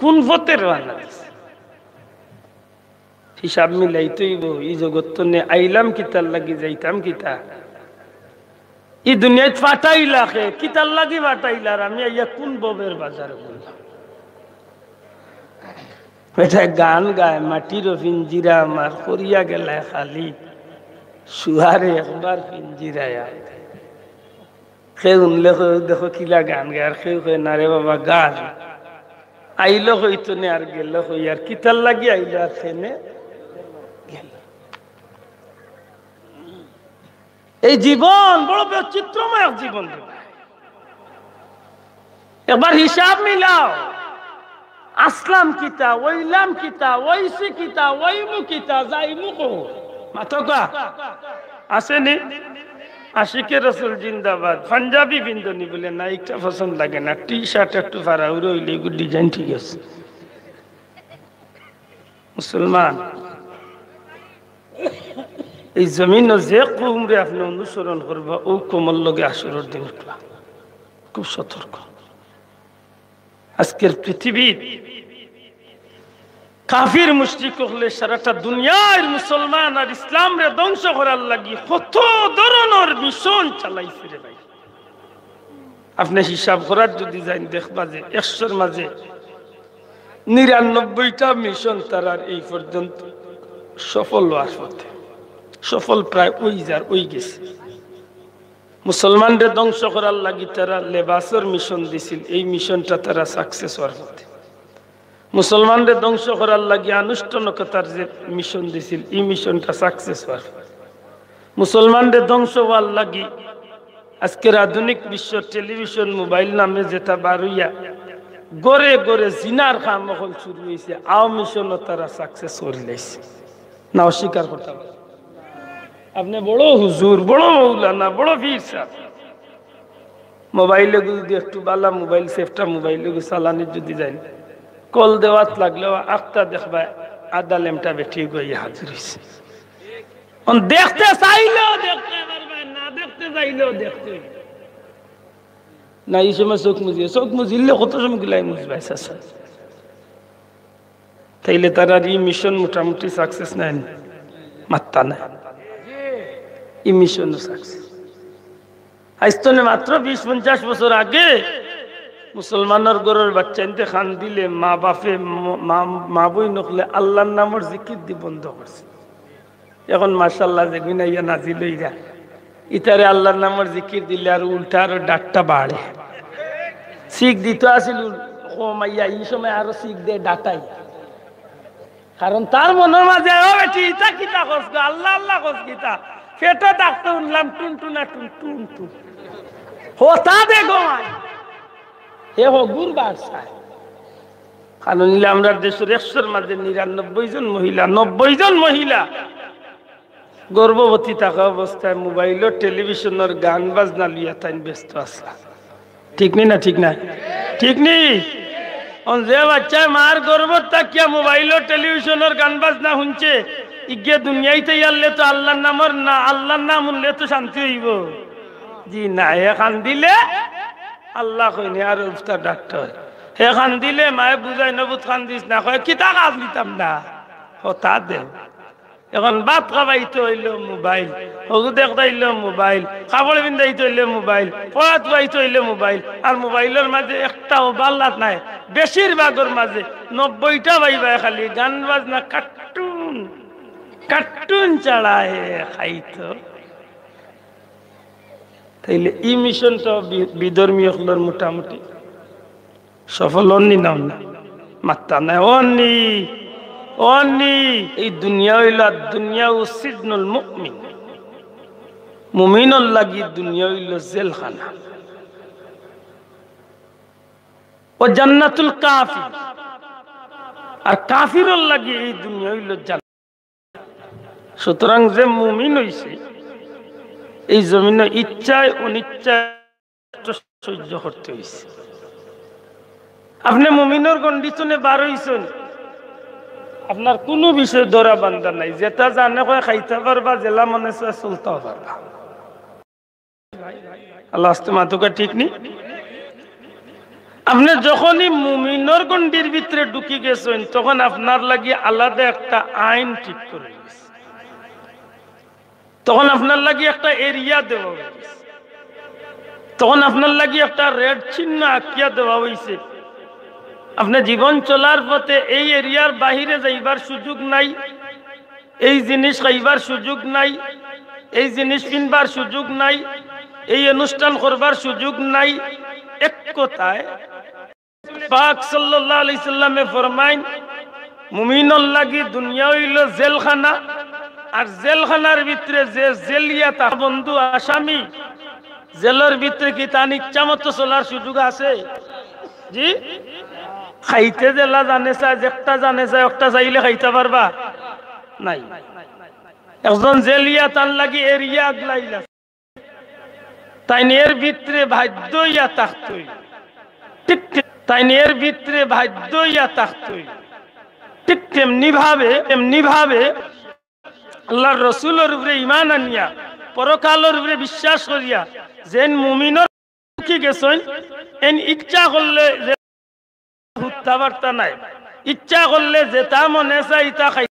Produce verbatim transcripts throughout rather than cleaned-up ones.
কুন পথে রওয়ানা দিছে? হিসাব মিলাইতে অইবো, ই জগত তনে আইলাম কিতার লাগি, যাইতাম কিতা? ই দুনিয়াত ফাটাইলা কে, কিতার লাগি ফাটাইলা? আর আমি আইয়া কুন ববের বাজার করলাম? বেটায় গান গায়, মাটির পিঞ্জিরা আমার, করিয়া গেলায় খালি, শুয়ারে একবার পিঞ্জিরায় আয়। কেউ হুনলে কয়, "দেখো কিলা গান গায়", আর কেউ কয়, "না রে বাবা, গান। আইলো কই তনে আর গেলো কই, আর কিতার লাগি আইলো আর কেনে গেলো?" এই জীবন বড় বৈচিত্র্যময় এক জীবন রে ভাই। একবার হিসাব মিলাও, আসলাম কিতা, অইলাম কিতা, অইছি কিতা, অইমু কিতা, যাইমু কই? মাতকা আছে নি? আশিকে রসুল জিন্দাবাদ। পাঞ্জাবি পিন্দো নি? বলে, "না, ইটা পছন্দ লাগে না, টি শার্ট একটু ফাড়া উড়া অইলে এগু ডিজাইন ঠিক আছে।" মুসলমান, এই জমিনো যে কওমরে আপনে অনুসরণ করবা, অউ কওমর লগে হাশরর দিন উঠবা। খুব সতর্ক। আজকের পৃথিবীত কাফির মুশরিক অকলে সারাটা দুনিয়ার মুসলমান আর ইসলামরে ধ্বংস করার লাগি কত ধরনর মিশন চালাইছে রে ভাই। আপনে হিসাব করার যদি যাইন, দেখবা যে একশোর মাঝে নিরানব্বইটা মিশন তারার এই পর্যন্ত সফল অওয়ার পথে, সফল প্রায় অই যার, অই গেছে। মুসলমানরে ধ্বংস করার লাগি তারা লেবাসর মিশন দিছিল, এই মিশনটা তারা সাকসেস অওয়ার পথে। মুসলমানরে ধ্বংস করার লাগি আনুষ্ঠানিকতার যে মিশন দিছিল, এই মিশনটা সাকসেস অওয়ার পথে। মুসলমানরে ধ্বংস অওয়ার লাগি আজকের আধুনিক বিশ্ব টেলিভিশন, মোবাইল নামে যেটা বার অইয়া ঘরে ঘরে জিনার কাম অকল শুরু অইছে, অউ মিশনও তারা সাকসেস করিলাইছে। না অস্বীকার করতা পারইন? আপনে বড় হুজুর, বড় মৌলানা, বড় পীর সাব, মোবাইল এগু যদি একটু বালা মোবাইল, সেফটা মোবাইল এগু চালানিত যদি যাইন, কল দেওয়াত লাগলেও আখতা দেখবা আধা লেমটা বেটি গিয়া হাজির অইছে। অন দেখতে চাইলেও দেখতে পারবা, না দেখতে চাইলেও দেখতে অইবো। না, ই সময় চউখ মুজিয়া, চউখ মুজিলে কত সময় গিলাই মুজবায়, চাচা। তাইলে তারার ই মিশন মোটামুটি সাকসেস নায় নি? মাত্তা নায়। ই মিশনও সাকসেস। আইজ তনে মাত্র বিশ পঞ্চাশ বছর আগে মুসলমানর ঘরর বাচ্চাইন্তে কান্দিলে মা বাপে, ম-, মা, মা বইন অকলে আল্লার নামর জিকির দি বন্ধ করছে। এখন মাশাআল্লাহ যেগুইন আইয়া নাজিল অইরা, ইতারে আল্লার নামর জিকির দিলে আরো উল্টা আরো ডাটটা বাড়ে। শিক দিতো আছিল কমাইয়া, ই সময় আরো শিক দেয় ডাটাই। কারণ তার মনর মাঝে, "ও বেটি, ইতা কিতা কস গো? আল্লা আল্লা কস কিতা?" পেটো ডাকতে হুনলাম টুনটুনা টুন টুন টুন। হতা দে গো মাই। হে হগুর বাদশায়। কারণ অইলে আমরার দেশর একশোর মাঝে নিরানব্বই জন মহিলা, নব্বই জন মহিলা গর্ভবতী থাকা অবস্থায় মোবাইলর, টেলিভিশনর গান বাজনা লইয়া তাইন ব্যস্ত আছলা। ঠিক নি না? ঠিক না? ঠিক নি? অন যে বাচ্চায় মার গর্ভত থাকিয়া মোবাইলর, টেলিভিশনর গান বাজনা হুনছে, ইগে দুনিয়াইত আইলে তো আল্লার নামর না, আল্লার নাম হুনলে তো শান্তি অইবো। জি না, হে কান্দিলে আল্লা কইন, আর উফতা ডাকতে অয়। হে কান্দিলে মায়ে বুঝাইন, "নবুত কান্দিস না", কয়, "কিতা কান্দিতাম না?" হতা দেও। এখন ভাত খাবাইতে অইলে মোবাইল, অজু দেখতাইলে মোবাইল, কাপড় পিন্দাইতে অইলে মোবাইল, পড়াত বওয়াইতে অইলে মোবাইল। আর মোবাইলর মাঝে একটাও বালা নাই, বেশিরভাগর মাঝে নব্বইটা ভাইবায় খালি গান বাজনা, কার্টুন, কার্টুন ছাড়া হে খাইতো। তাইলে ই মিশন তো বি-, বিধর্মী অকলর মোটামুটি সফল অননি না অননি? মাত্তা নাই, অননি, অননি। এই দুনিয়া অইল, আর দুনিয়া ও সিজনুল মুমিন। মুমিনর লাগি দুনিয়া অইল জেলখানা। ও জান্নাতুল কাফির। আর কাফিরর লাগি এই দুনিয়া অইল জান্নাত। সুতরাং যে মুমিন অইছে, এই জমিনো ইচ্ছায় অনিচ্ছায় কষ্ট সহ্য করতে অইছে। আপনে মুমিনর গন্ডি তনে বার অইছইন, আপনার কুনু বিষয়ে ধরা বান্ধা নাই, যেটা জানে কয় খাইতা পারবা, যেলা মনে চায় চলতাও পারবা। আল্লাহ আস্তে মাতুকা, ঠিক নি? আপনে যখনই মুমিনর গণ্ডির ভিতরে ঢুকি গেছইন, তখন আপনার লাগি আলাদা একটা আইন ঠিক করি গেছে, তখন আপনার লাগি একটা এরিয়া দেওয়া অইছে, তখন আপনার লাগি একটা রেড চিহ্ন আঁকিয়া দেওয়া অইছে। আপনে জীবন চলার পথে এই এরিয়ার বাহিরে যাইবার সুযোগ নাই, এই জিনিস খাইবার সুযোগ নাই, এই জিনিস পিনবার সুযোগ নাই, এই অনুষ্ঠান করবার সুযোগ নাই। এক কথায়, পাক সাল্লাল্লাহু আলাইহি সাল্লামে ফরমাইন, মুমিনর লাগি দুনিয়া অইলো জেলখানা, আর জেলখানার ভিতরে যে জেলিয়া তার বন্ধু আসামি, জেলর ভিতরে কি তান ইচ্ছা মতো চলার সুযোগ আছে? জি, খাইতে যেলা জানে চায়, যেকটা জানে চায়, অকটা চাইলে খাইতা পারবা? নাই। একজন জেলিয়া তান লাগি এরিয়া আগলাইলা, তাইন এর ভিতরে বাধ্য অইয়া থাকতই। ঠিক, ঠিক, তাইন এর ভিতরে বাধ্য অইয়া থাকতই। ঠিক তেমনি ভাবে, তেমনি ভাবে আল্লাহর রসুলর উপরে ঈমান আনিয়া, পরকালর উপরে বিশ্বাস করিয়া, যেন মুমিনর কি গেছইন, এন ইচ্ছা করলে যে হুত্তা পারতা নায়, ইচ্ছা করলে যেতা মনে চায় ইতা খাই,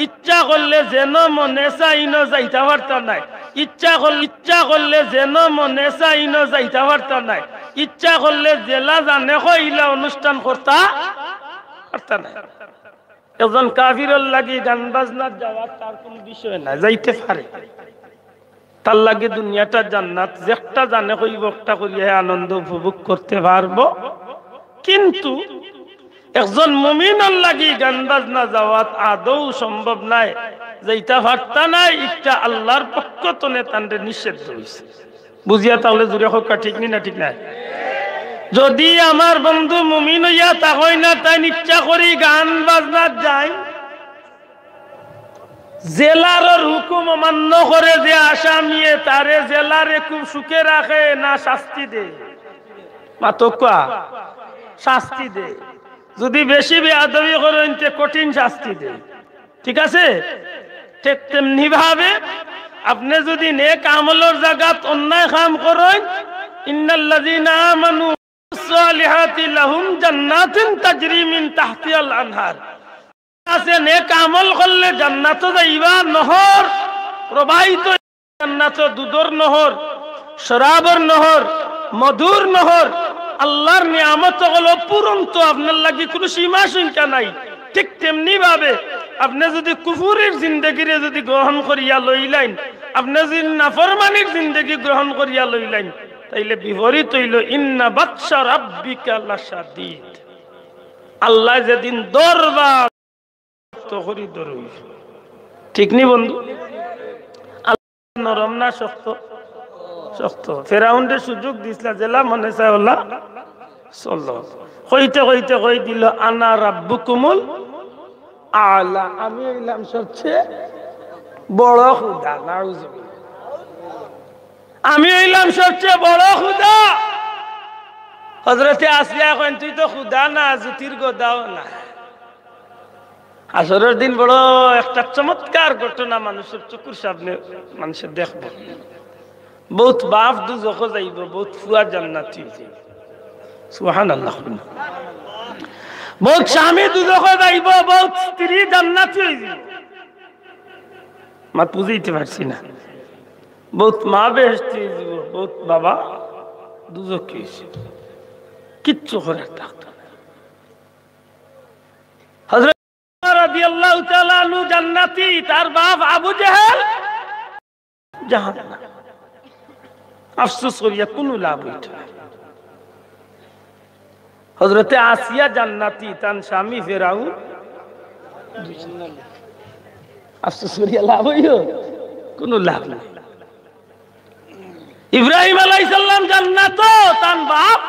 ইচ্ছা করলে যেন মনে চায় ইনো যাইতা পারতা নায়, ইচ্ছা করলে, ইচ্ছা করলে যেন মনে চায় ইনো যাইতা পারতা নায়, ইচ্ছা করলে যেলা জানে কইলা অনুষ্ঠান করতা পারতা নায়। একজন কাফিরর লাগি গান বাজনাত যাওয়া তার কুনু বিষয় না, যাইতে পারে। তার লাগি দুনিয়াটা জান্নাত, যেকটা জানে কইবো অকটা করিয়া হে আনন্দ উপভোগ করতে পারবো। কিন্তু একজন মুমিনর লাগি গান বাজনা যাওয়াত আদৌ সম্ভব নায়, যাইতা পারতা নায়, ইটা আল্লাহর পক্ষ তনে তানরে নিষেধ অইছে। বুঝিয়া তাইলে জুরে কউক্কা, ঠিক নি না ঠিক নায়? যদি আমার বন্ধু মুমিন অইয়া থাকইন না, তাইন ইচ্ছা করি গান বাজনাত যাইন, জেলারর হুকুম অমান্য করে যে আসামিয়ে, তারে জেলারে খুব সুখে রাখে না শাস্তি দে? মাতউক্কা, শাস্তি দে। যদি বেশি বেয়াদবি করইন তে কঠিন শাস্তি দে। ঠিক আছে? ঠিক তেমনি ভাবে আপনে যদি নেক আমলর জাগাত অন্যায় কাম করইন, ইন্নাল্লাযীনা আমানু ওয়ামিলুস সালিহাতি লাহুম জান্নাতুন তাজরি মিন তাহতিহাল আনহার। আছে, নেক আমল করলে জান্নাতো যাইবা, নহর প্রবাহিত, জান্নাতো দুধর নহর, শরাবর নহর, মধুর নহর, আল্লাহর নিয়ামত অকল অফুরন্ত, আপনার লাগি কুনু সীমা সংখ্যা নাই। ঠিক তেমনি ভাবে আপনে যদি কুফুরির জিন্দেগিরে যদি গ্রহণ করিয়া লইলাইন, আপনে যদি নাফরমানির জিন্দেগি গ্রহণ করিয়া লইলাইন, তাইলে বিপরীত অইলো, ইন্না বাতশা রাব্বিকা লাশাদীদ। আল্লায় যেদিন ধরবা, শক্ত করি ধরইন। ঠিক নি বন্ধু? আল্লাহ নরম না শক্ত? শক্ত। ফেরাউনরে সুযোগ দিছলা, যেলা মনে চায় অলা চলো। কইতে কইতে কই দিলো, আনা রাব্বুকুমুল আলা, আমি অইলাম সবচেয়ে বড় খুদা। নাউজুবিল্লাহ। আমি অইলাম সবচেয়ে বড় খুদা। হযরতে আসিয়ায় কইন, তুই তো খুদা না, জুতির গদাও না। হাশরর দিন বড় একটা চমৎকার ঘটনা মানুষর চকুর সামনে মানুষে দেখবো। বউত বাপ দুজখো যাইবো, বউত ফুয়া জান্নাতি অইযিবো। সুবহানাল্লাহ। বউত স্বামী দুজখো যাইবো, বউত স্ত্রী জান্নাতি অইযিবো। মাত বুঝাইতে পারছি না। বউত মা বেহেশতি অইযিবো, বউত বাবা দুজখি অইযিবো। কিচ্ছু করার থাকতো না। হযরত রাদিয়াল্লাহু তাআলা আনহু জান্নাতি, তার বাপ আবু জেহেল জাহান্নাম। আফসোস করিয়া কুনু লাভ অইতো না। হযরতে আসিয়া জান্নাতি, তান স্বামী ফেরাউন। আফসোস করিয়া লাভ অইলো? কুনু লাভ নাই। ইব্রাহিম আলাইহিস সালাম জান্নাতো, তান বাপ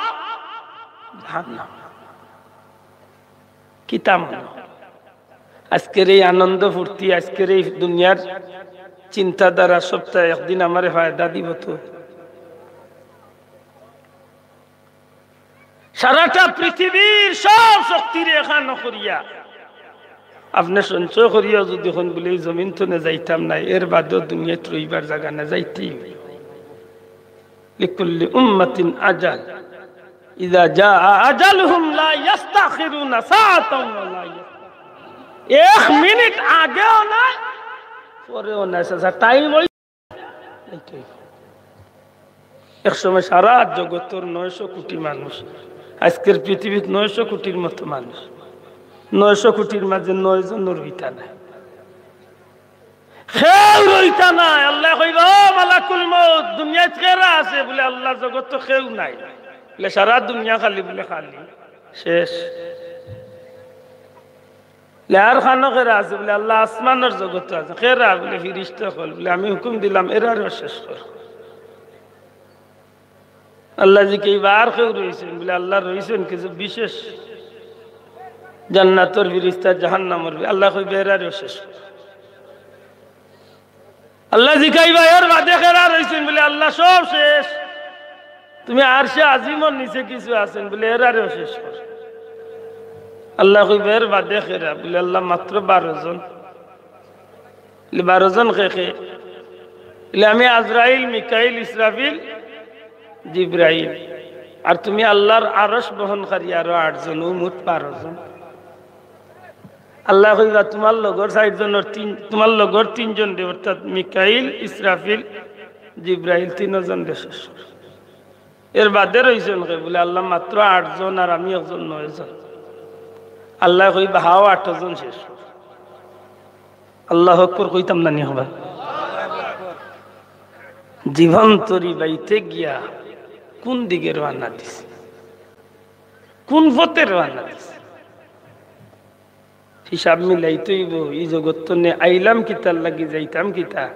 জাহান্নাম। কিতা মনো? আজকের এই আনন্দ ফুর্তি, আজকের এই দুনিয়ার চিন্তাধারা সবটা একদিন আমারে ফায়দা দিবো তো। সারাটা পৃথিবীর সব শক্তিরে একখান করিয়া আপনে সঞ্চয় করিয়া যদি কইন বুলে, এই জমিন তনে যাইতাম নায়, এর বাদেও দুনিয়াত রইবার জাগা না, যাইতেই অইবো। লিকুল্লি উম্মাতিন আজাল। ইযা জাআ আজালুহুম লা ইয়াস্তাখিরুনা সাআতান ওয়া লা ইয়াস্তাকদিমুন। এক মিনিট আগেও নাই, পরেও নাই। চাচা, টাইম অই এইটাই। এক সময় সারা জগতর নয়শো কোটি মানুষ, আজকের পৃথিবীত নয়শো কোটির মতো মানুষ, নয়শো কোটির মাঝে নয় জনর রইতা নাই। কেউ রইতা নাই। আল্লায় কইবা, "ও মালাকুল মউত, দুনিয়াত কেরা আছে?" বুলে, "আল্লাহ, জগতো কেউ নাই।" বুলে, "সারা দুনিয়া খালি?" বুলে, "খালি।" শেষ। বুলে, "আর খানো কেরা আছে?" বুলে, "আল্লাহ, আসমানর জগতো আছে।" "কেরা?" বুলে, "ফিরিস্তা অকল।" বুলে, "আমি হুকুম দিলাম, এরারেও শেষ কর।" আল্লায় জিকাইবা, "আর কেউ রইছইন?" বুলে, "আল্লাহ, রইছইন কিছু বিশেষ, জান্নাতর ফিরিস্তা, জাহান্নামর ফিরিস্তা।" আল্লায় কইবা, "এরারেও শেষ কর।" আল্লায় জিকাইবা, "এর বাদে কেরা রইছইন?" বুলে, "আল্লাহ, সব শেষ। তুমি আরশে আজিমর নিচে কিছু আছইন?" বুলে, "এরারেও শেষ কর।" আল্লায় কইবা, "এর বাদে কেরা?" বুলে, "আল্লাহ, মাত্র বারো জন।" বুলে, "বারো জন কে কে?" বুলে, "আমি, আজরাইল, মিকাইল, ইসরাফিল, জিব্রাইল। আর তুমি আল্লাহর আরশ বহনকারী আরো আট জন, ও মোট বারো জন।" আল্লায় কইবা, "তুমার লগর চাইর জনর তিন, তুমার লগর তিনজনরে, অর্থাৎ মিকাইল, ইসরাফিল, জিব্রাইল, তিনজনরে শেষ কর।" এর বাদে রইছইন কে? বুলে, "আল্লাহ, মাত্র আট জন, আর আমি একজন, নয় জন।" আল্লায় কইবা, "হাও, আট জন শেষ।" আল্লাহু আকবার কইতাম না নি হবা? জীবন তরি বাইতে গিয়া কোন দিকে রওয়ানা দিছে, কোন পথে রওয়ানা দিছে? হিসাব মিলাইতে অইবো, ই জগত তনে আইলাম কিতার লাগি, যাইতাম কিতা?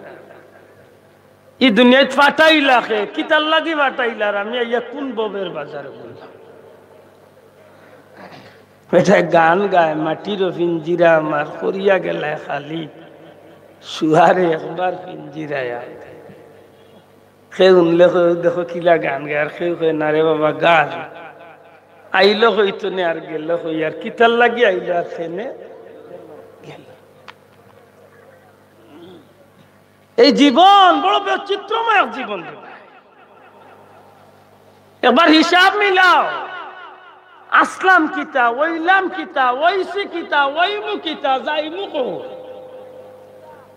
ই দুনিয়াত ফাটাইলা কে, কিতার লাগি ফাটাইলা? আর আমি আইয়া কোন ববের বাজারে বললাম? বেটায় গান গায়, "মাটির পিঞ্জিরা আমার করিয়া গেলায় খালি, শুয়ারে একবার পিঞ্জিরায় আয়।" কেউ হুনলে কয়, "দেখো কিলা গান গায়," আর কেউ কয়, "না রে বাবা, গান।" আইলো কই তনে আর গেলো কই, আর কিতার লাগি আইলো আর কেনে গেলো। এই জীবন বড় বিচিত্রময় এক জীবন রে ভাই। একবার হিসাব মিলাও, আসলাম কিতা, অইলাম কিতা, অইছি কিতা, অইমু কিতা, যাইমু কই?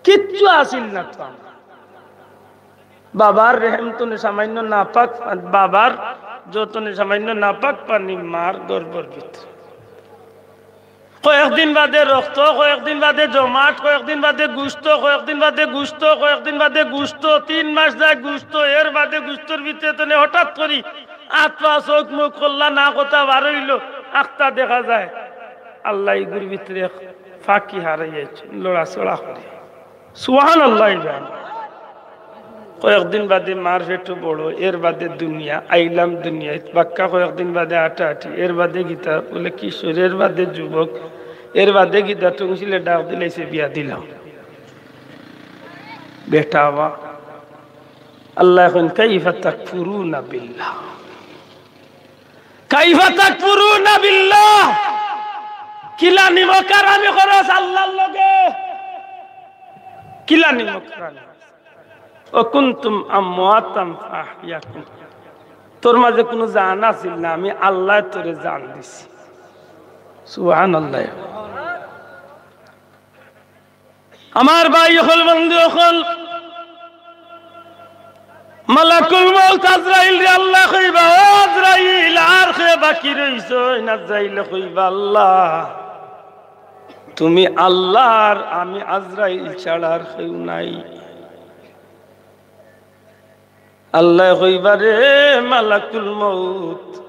কিচ্ছু আছিল না তো আমার। বাবার রেহেম তনে সামান্য নাপাক, বাবার যতনে সামান্য নাপাক পানি মার গর্ভর ভিতরে। কয়েকদিন বাদে রক্ত, কয়েকদিন বাদে জমাট, কয়েকদিন বাদে গুস্ত, কয়েকদিন বাদে গুস্ত, কয়েকদিন বাদে গুস্ত, তিন মাস যায় গুস্ত, এর বাদে গুস্তর ভিতরে তনে হঠাৎ করি আত পা চোখ মুখ খোল্লা না কথা বার অইলো, আখতা দেখা যায় আল্লাহ ইগুর ভিতরে এক ফাঁকি হারাইয়াইছে, লড়াচড়া করে। সুবহানাল্লাহ। কয়েকদিন বাদে মার পেটো বড়, এর বাদে দুনিয়া, আইলাম দুনিয়াত, বাক্কা কয়েকদিন বাদে আটাআটি, এর বাদে কিতা বুলে কিশোর, এর বাদে যুবক, এর বাদে কিতা টুংসিলে ডাক দিলাইছে, বিয়া দিলাম। বেটা বা আল্লায় কইন, "কাইফা তাকফুরুনা বিল্লাহ?" কাইফা তাকফুরুনা বিল্লাহ? কিলা নিমকহারামি করস আল্লাহর লগে? কিলা নিমকহারামি? "ওয়া কুনতুম আমওয়াতান ফাআহইয়াকুম।" তোর মাঝে কুনু জান আছিল না, আমি আল্লায় তোরে জান দিছি। সুবহানাল্লাহ। আমার ভাই অকল, বন্ধু অকল, মালাকুল মউত আজরাইলরে আল্লায় কইবা, "ও আজরাইল, আর কে বাকি রইছইন?" আজরাইলে কইবা, "আল্লাহ, তুমি আল্লাহ, আর আমি আজরাইল ছাড়া আর কেউ নাই।" আল্লায় কইবা, "রে মালাকুল মউত,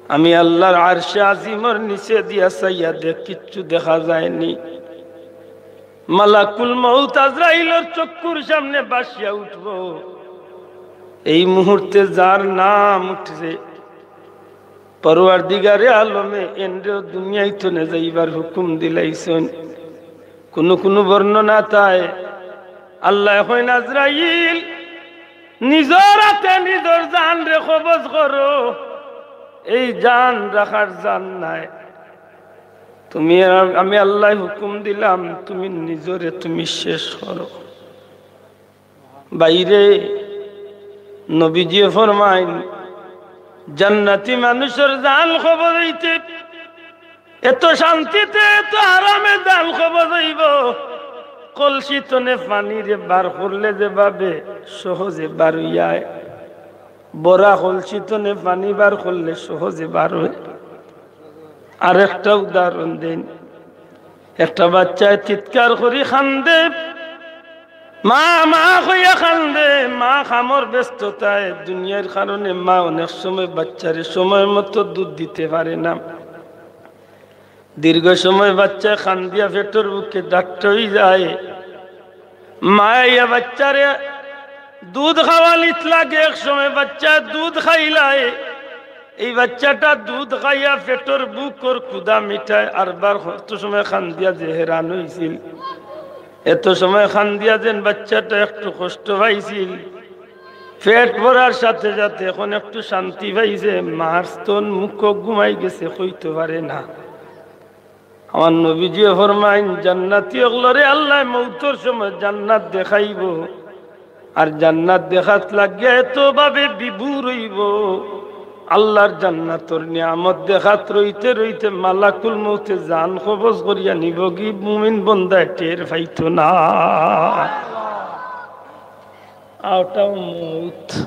আমি আল্লাহর আরশে আজিমর নিচে দিয়া চাইয়া দেখ, কিচ্ছু দেখা যায়নি।" মালাকুল মউত আজরাইলর চক্ষুর সামনে ভাসিয়া উঠবো। এই মুহূর্তে যার নাম উঠছে, পরওয়ারদিগারে আলমে এনরেও দুনিয়া তনে যাইবার হুকুম দিলাইছইন। কুনু কুনু বর্ণনা তাই আল্লায় কইন, "আজরাইল, নিজর আতে নিজর জানরে কবজ করো, এই জান রাখার জান নাই। তুমি, আমি আল্লায় হুকুম দিলাম, তুমি নিজরে তুমি শেষ করো।" ভাইরে, নবীজিয়ে ফরমাইন, জান্নাতি মানুষর জান কবজ অইতে এত শান্তিতে, এত আরামে জান কবজ অইবো। কলসি তনে পানিরে বার করলে যেভাবে সহজে বার অইয়া আয়, ভরা কলসি তনে পানি বার করলে সহজে বার অয়। আরেকটা উদাহরণ দেইন, একটা বাচ্চায় চিৎকার করি কান্দে, "মা, মা" কইয়া কান্দে। মা কামর ব্যস্ততায়, দুনিয়ার কারণে মা অনেক সময় বাচ্চারে সময় মতো দুধ দিতে পারে না। দীর্ঘ সময় বাচ্চায় কান্দিয়া পেটর ভুকে ডাক্ত অই যায়। মায় আইয়া বাচ্চারে দুধ খাওয়ানিত লাগে, এক সময় বাচ্চায় দুধ খাইলায়। এই বাচ্চাটা দুধ খাইয়া পেটর ভুকর ক্ষুধা মিটায়, আরবার কত সময় কান্দিয়া যে হেরান অইছিল, এত সময় কান্দিয়া যেন বাচ্চাটা একটু কষ্ট পাইছিল, পেট ভরার সাথে সাথে এখন একটু শান্তি পাইছে। মার স্তন মুখ ঘুমাই গেছে, কইতো পারে না। আমার নবীজিয়ে ফরমাইন, জান্নাতি অকলরে আল্লায় মউতর সময় জান্নাত দেখাইবো, আর জান্নাত দেখাত লাগিয়া এত ভাবে বিভোর অইবো, আল্লার জান্নাতর নিয়ামত দেখাত রইতে রইতে মালাকুল মউতে জান কবজ করিয়া নিবোগি, মুমিন বন্দায় টের পাইতো না। অউটাও মউত,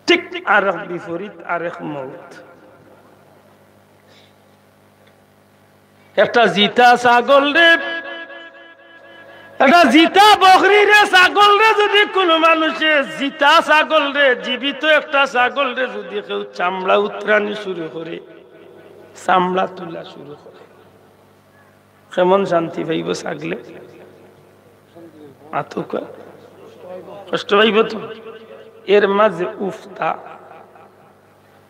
ঠিক আরেক বিপরীত, আরেক মউত। একটা জিতা ছাগলরে, একটা জিতা বকরিরে, ছাগলরে যুদি কুনু মানুষে, জিতা ছাগলরে, জীবিত একটা ছাগলরে যুদি কেউ চামড়া উতরানি শুরু করে, চামড়া তুলা শুরু করে, কেমন শান্তি পাইবো ছাগলে? মাতউক্কা। কষ্ট পাইবো তো। এর মাঝে উফতা,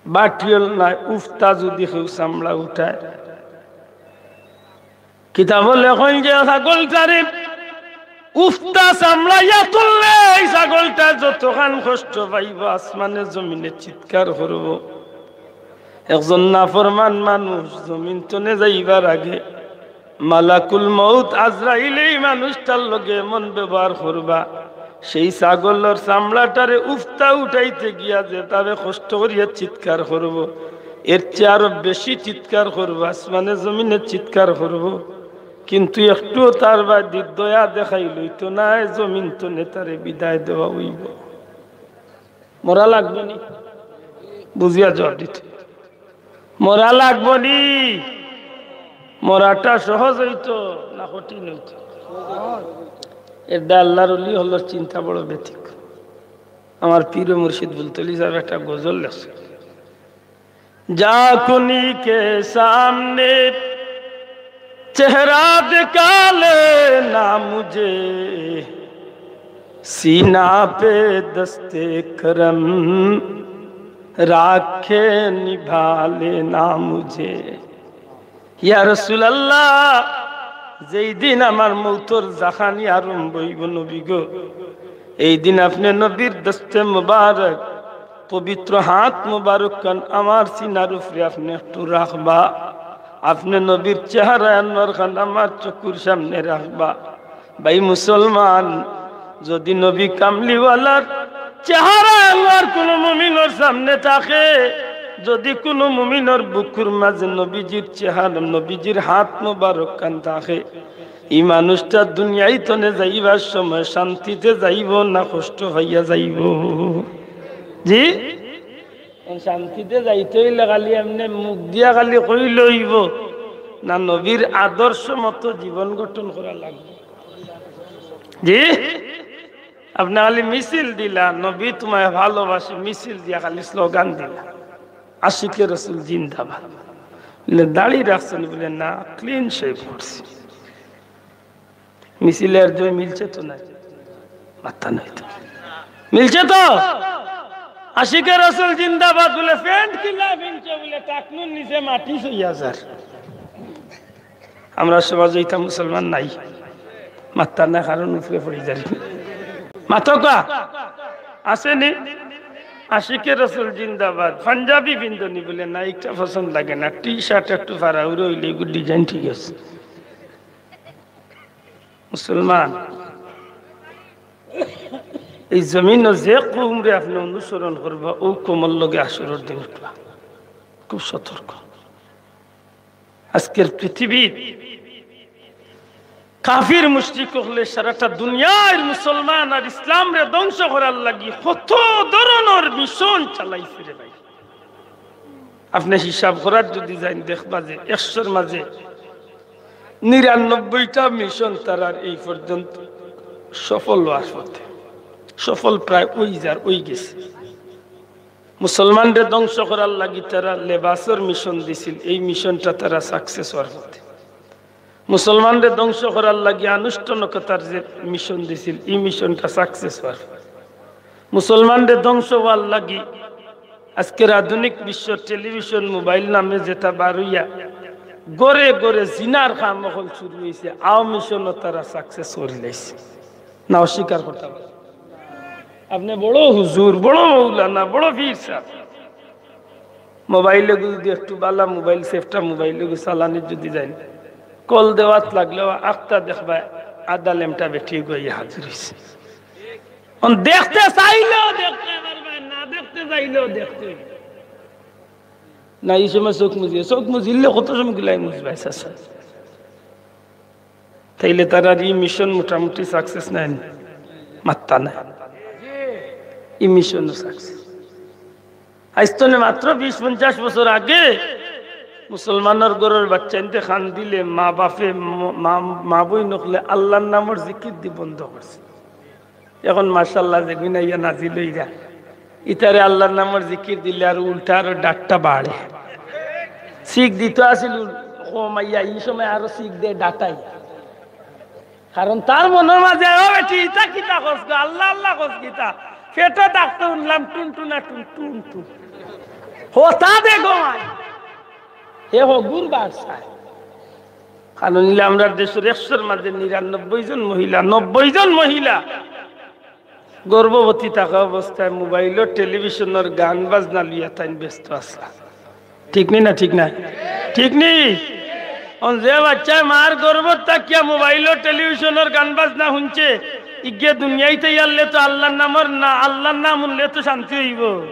বাটিওল নাই, উফতা যুদি কেউ চামড়া উঠায়, কিতাবো লেখইন যে ছাগলটারে উফতা চামড়াইয়া তুললে এই ছাগলটা যতখান কষ্ট পাইবো, আসমানে জমিনে চিৎকার করবো। একজন নাফরমান মানুষ জমিন তনে যাইবার আগে মালাকুল মউত আজরাইলে এই মানুষটার লগে এমন ব্যবহার করবা, সেই ছাগলর চামড়াটারে উফতা উঠাইতে গিয়া যেভাবে কষ্ট করিয়া চিৎকার করবো, এর চেয়ে আরো বেশি চিৎকার করবো, আসমানে জমিনে চিৎকার করবো, কিন্তু একটুও তার বাদে দয়া দেখাইল অইতো নায়, জমিন তনে তারে বিদায় দেওয়া অইবো। মরা লাগবো নি? বুঝিয়া জবাব দিতে। মরা লাগবো নি? মরাটা সহজ অইতো না কঠিন অইতো? এর দা আল্লার অলি অকলর চিন্তা বড় ব্যতিক্রম। আমার পীর ও মুর্শিদ ফুলতলি ছাহেব একটা গজল লেখছে, "जा कुनी के सामने चेहरा दिखा लेना मुझे, सीना पे दस्ते करम राखे निभा लेना मुझे।" ইয়া রাসূলুল্লাহ, যেই দিন আমার মউতর জাখানি আরম্ভ অইবো নবী গো, এই দিন আপনে নবীর দস্তে মুবারক, পবিত্র হাত মুবারক খান আমার সিনার উপরে আপনে একটু রাখবা, আপনে নবীর চেহারা আনোয়ার খান আমার চকুর সামনে রাখবা। ভাই মুসলমান, যুদি নবী কামলিওয়ালার চেহারা আনোয়ার কুনু মুমিনর সামনে থাকে, যুদি কুনু মুমিনর বুকুর মাঝে নবীজির চেহারা, নবীজির হাত মুবারক খান থাকে, ই মানুষটা দুনিয়াই তনে যাইবার সময় শান্তিতে যাইবো না কষ্ট পাইয়া যাইবো? জি, শান্তিতে যাইতে অইলে খালি এমনে মুখ দিয়া খালি কইলে অইবো না, নবীর আদর্শ মতো জীবন গঠন করা লাগবো। জি, আপনে খালি মিছিল দিলা, "নবী তোমায় ভালোবাসি", মিছিল দিয়া খালি স্লোগান দিলা, "আশিকে রসুল জিন্দাবাদ।" বলে, "দাড়ি রাখছো নি?" বলে, "না, ক্লিন শেভ করছি।" মিছিলের জয় মিলছে তো নাই? মাথা নাই তো। মিলছে তো? "আশিকে রসুল জিন্দাবাদ" বলে, প্যান্ট কিলা ফিনছে বলে, টাকনুর নিচে মাটি ছইয়া যার। আমরা সমাজে ইতা মুসলমান নাই, মাততা না, কারণ উপরে পড়ি যার। মাতউক্কা, আছে নি? "আশিকে রসুল জিন্দাবাদ", পাঞ্জাবি পিন্দো নি বলে, "না, ইটা পছন্দ লাগে না, টি শার্ট একটু ফাড়া উড়া অইলে এগুর ডিজাইন ঠিক আছে।" মুসলমান, এই জমিনো যে কওমরে আপনে অনুসরণ করবা, অউ কওমর লগে হাশরর দিন উঠবা। খুব সতর্ক। আজকের পৃথিবীর কাফির মুশরিক অকলে সারাটা দুনিয়ার মুসলমান আর ইসলামরে ধ্বংস করার লাগি কত ধরনর মিশন চালাইছে রে ভাই। আপনে হিসাব করার যুদি যাইন, দেখবা যে একশোর মাঝে নিরানব্বইটা মিশন তারার এই পর্যন্ত সফল অওয়ার পথে, সফল প্রায় অই যার, অই গেছে। মুসলমানরে ধ্বংস করার লাগি তারা লেবাসর মিশন দিছিল, এই মিশনটা তারা সাকসেস অওয়ার পথে। মুসলমানরে ধ্বংস করার লাগি আনুষ্ঠানিকতার যে মিশন দিছিল, এই মিশনটা সাকসেস অওয়ার পথে। মুসলমানরে ধ্বংস অওয়ার লাগি আজকের আধুনিক বিশ্ব টেলিভিশন, মোবাইল নামে যেটা বার অইয়া ঘরে ঘরে জিনার কাম অকল শুরু অইছে, অউ মিশনও তারা সাকসেস করিলাইছে। না অস্বীকার করতা পারো? আপনে বড় হুজুর, বড় মৌলানা, বড় পীর সাব, মোবাইল অগু যুদি একটু বালা মোবাইল, সেফটা মোবাইল অগু চালানিত যুদি যাইন, কল দেওয়াত লাগলেও আখতা দেখবা আধা লেমটা বেটি অগু আইয়া হাজির অইছে। অন দেখতে চাইলেও দেখতে পারবা, না দেখতে চাইলেও দেখতে অইবো। না, ই সময় চউখ মুজিয়া, চউখ মুজিলে কত সময় গুলাই মুজবায়, চাচা। তাইলে তারার ই মিশন মোটামুটি সাকসেস নায় নি? মাত্তা নাই। ই মিশনও সাকসেস। আইজ তনে মাত্র বিশ পঞ্চাশ বছর আগে মুসলমানর ঘরর বাচ্চাইন্তে কান্দিলে মা বাপে, ম-, মা, মা বইন অকলে আল্লার নামর জিকির দি বন্ধ করছে। এখন মাশাআল্লাহ যেগুইন আইয়া নাজিল অইরা, ইতারে আল্লার নামর জিকির দিলে আরো উল্টা আরো ডাকটা বাড়ে। শিখ দিত আছিল কম আইয়া, ই সময় আরো শিখ দে ডাটাই। কারণ তার মনর মাঝে, "ও বেটি, ইতা কিতা কস গো? আল্লাহ আল্লাহ কস কিতা? পেটো ডাকতে হুনলাম টুনটুনা টুন, টুন টুন।" হতা দে গো মাই। হে হগুর বাদশায়। কারণ অইলে আমরার দেশর একশোর মাঝে নিরানব্বই জন মহিলা, নব্বই জন মহিলা গর্ভবতী থাকা অবস্থায় মোবাইলর, টেলিভিশনর গান বাজনা লইয়া তাইন ব্যস্ত আছলা। ঠিক নি না? ঠিক না? ঠিক নি? অন যে বাচ্চায় মার গর্ভত থাকিয়া মোবাইলর, টেলিভিশনর গান বাজনা হুনছে, ইগে দুনিয়াইত আইলে তো আল্লার নামর না, আল্লার নাম হুনলে তো শান্তি অইবো?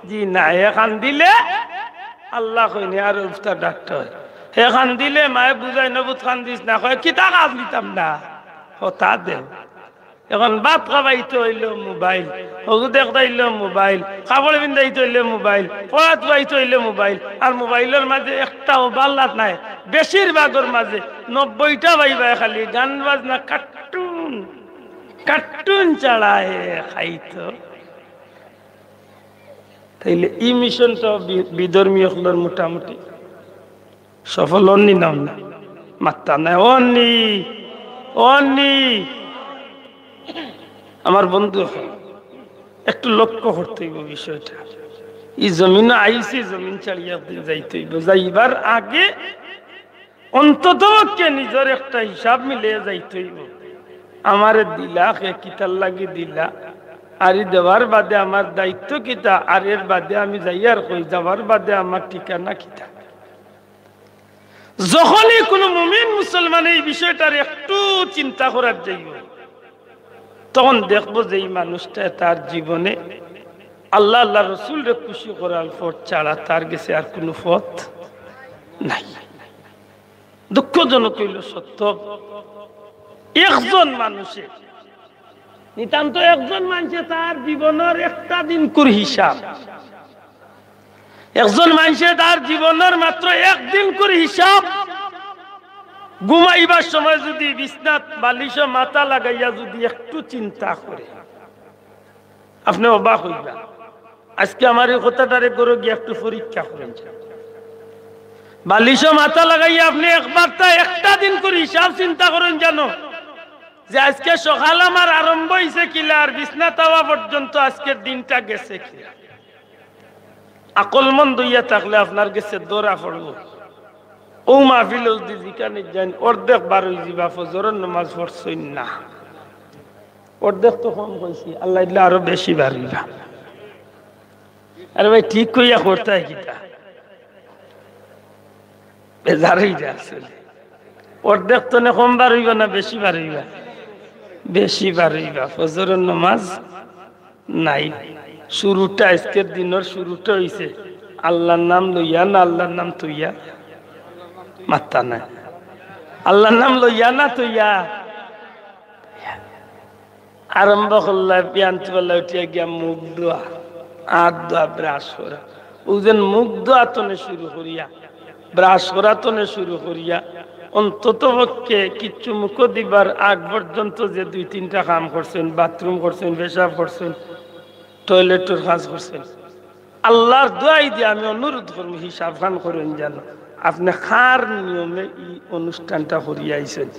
জি না, হে কান্দিলে আল্লাহ কইনি আর উফতা ডাকতে হয়। হে কান্দিলে মায়ে বুঝায়, "নবুত কান্দিস না," কয়, "কিতা কাজ নিতাম না?" হতা দে। এখন ভাত খাবাইতে অইলে মোবাইল, হজু দেখতাইলে মোবাইল, কাপড় পিন্দাইতে অইলে মোবাইল, পড়া তুয়াইতে অইলে মোবাইল, আর মোবাইলর মাঝে একটাও বাল্লাত নাই। বেশিরভাগর মাঝে নব্বইটা ভাইবায় খালি গান বাজনা, কার্টুন, কার্টুন ছাড়া হে খাইতো। তাইলে ই মিশনটা বি-, বিধর্মী অকলর মোটামুটি সফল অননি না অননি? মাত্তা নাই, অননি, অননি। আমার বন্ধু অকল, একটু লক্ষ্য করতে অইবো বিষয়টা। ই জমিনো আইছি, জমিন ছাড়িয়া একদিন যাইতে অইবো। যাইবার আগে অন্ততপক্ষে নিজর একটা হিসাব মিলে যাইতে অইবো। আমারে দিলা, হে কিতার লাগি দিলা, আর ই দেওয়ার বাদে আমার দায়িত্ব কিতা, আর এর বাদে আমি যাইয়ার কই, যাওয়ার বাদে আমার ঠিকানা কিতা। যখনই কোনো মুমিন মুসলমান এই বিষয়টার একটু চিন্তা করার যাইবো, তখন দেখবো যে এই মানুষটা তার জীবনে আল্লাহ, আল্লাহ রসুলরে খুশি করার পথ ছাড়া তার গেছে আর কোনো পথ নাই। দুঃখজনক অইলো সত্য, একজন মানুষে, নিতান্ত একজন মানুষে তার জীবনর একটা দিন করে হিসাব, একজন মানুষে তার জীবনর মাত্র একদিন করে হিসাব, ঘুমাইবার সময় যদি বিছনাত বালিশো মাথা লাগাইয়া যদি একটু চিন্তা করে, আপনে অবাক অইবা। আজকে আমার এই কথাটারে ঘরো গিয়া একটু পরীক্ষা করইন। বালিশো মাথা লাগাইয়া আপনে একবারতা একটা দিন করে হিসাব চিন্তা করইন জানো, যে আজকে সকাল আমার আরম্ভ অইছে কিলা, আর বিছনাত আওয়া পর্যন্ত আজকের দিনটা গেছে কিলা। আকলমন্দ অইয়া থাকলে আপনার গেছে ধরা পড়বো। অউ মাহফিলো যদি যেখানে যাইন, অর্ধেক বার অইযিবা, ফজরর নামাজ পড়ছইন না। অর্ধেক তো কম কইছি, আল্লাহ দিলে আরো বেশি বার অইবা। আরে ভাই, ঠিক কইয়া করতায় কিতা? বেজার অইযা আসলে। অর্ধেক তনে কম বার অইবা না বেশি বার অইবা? বেশি বার অইবা। ফজরর নামাজ নাই। শুরুটা, আইজকের দিনর শুরুটা অইছে আল্লার নাম লইয়া না আল্লার নাম থইয়া? মাত্তা নাই। আল্লার নাম লইয়া না থইয়া? আরম্ভ করলা, বিয়ান্ত বেলা উঠিয়া গিয়া মুখ ধোয়া, আত ধোয়া, ব্রাশ করা। অউ যেন মুখ ধোয়া তনে শুরু করিয়া, ব্রাশ করা তনে শুরু করিয়া, অন্তত পক্ষে কিচ্ছু মুখো দিবার আগ পর্যন্ত যে দুই তিনটা কাম করছইন, বাথরুম করছইন, পেশাব করছইন, টয়লেটর কাজ করছইন, আল্লার দোয়াই দিয়া আমি অনুরোধ করমু, হিসাব খান করইন যেন। আপনে কার নিয়মে ই অনুষ্ঠানটা করিয়া আইছইন?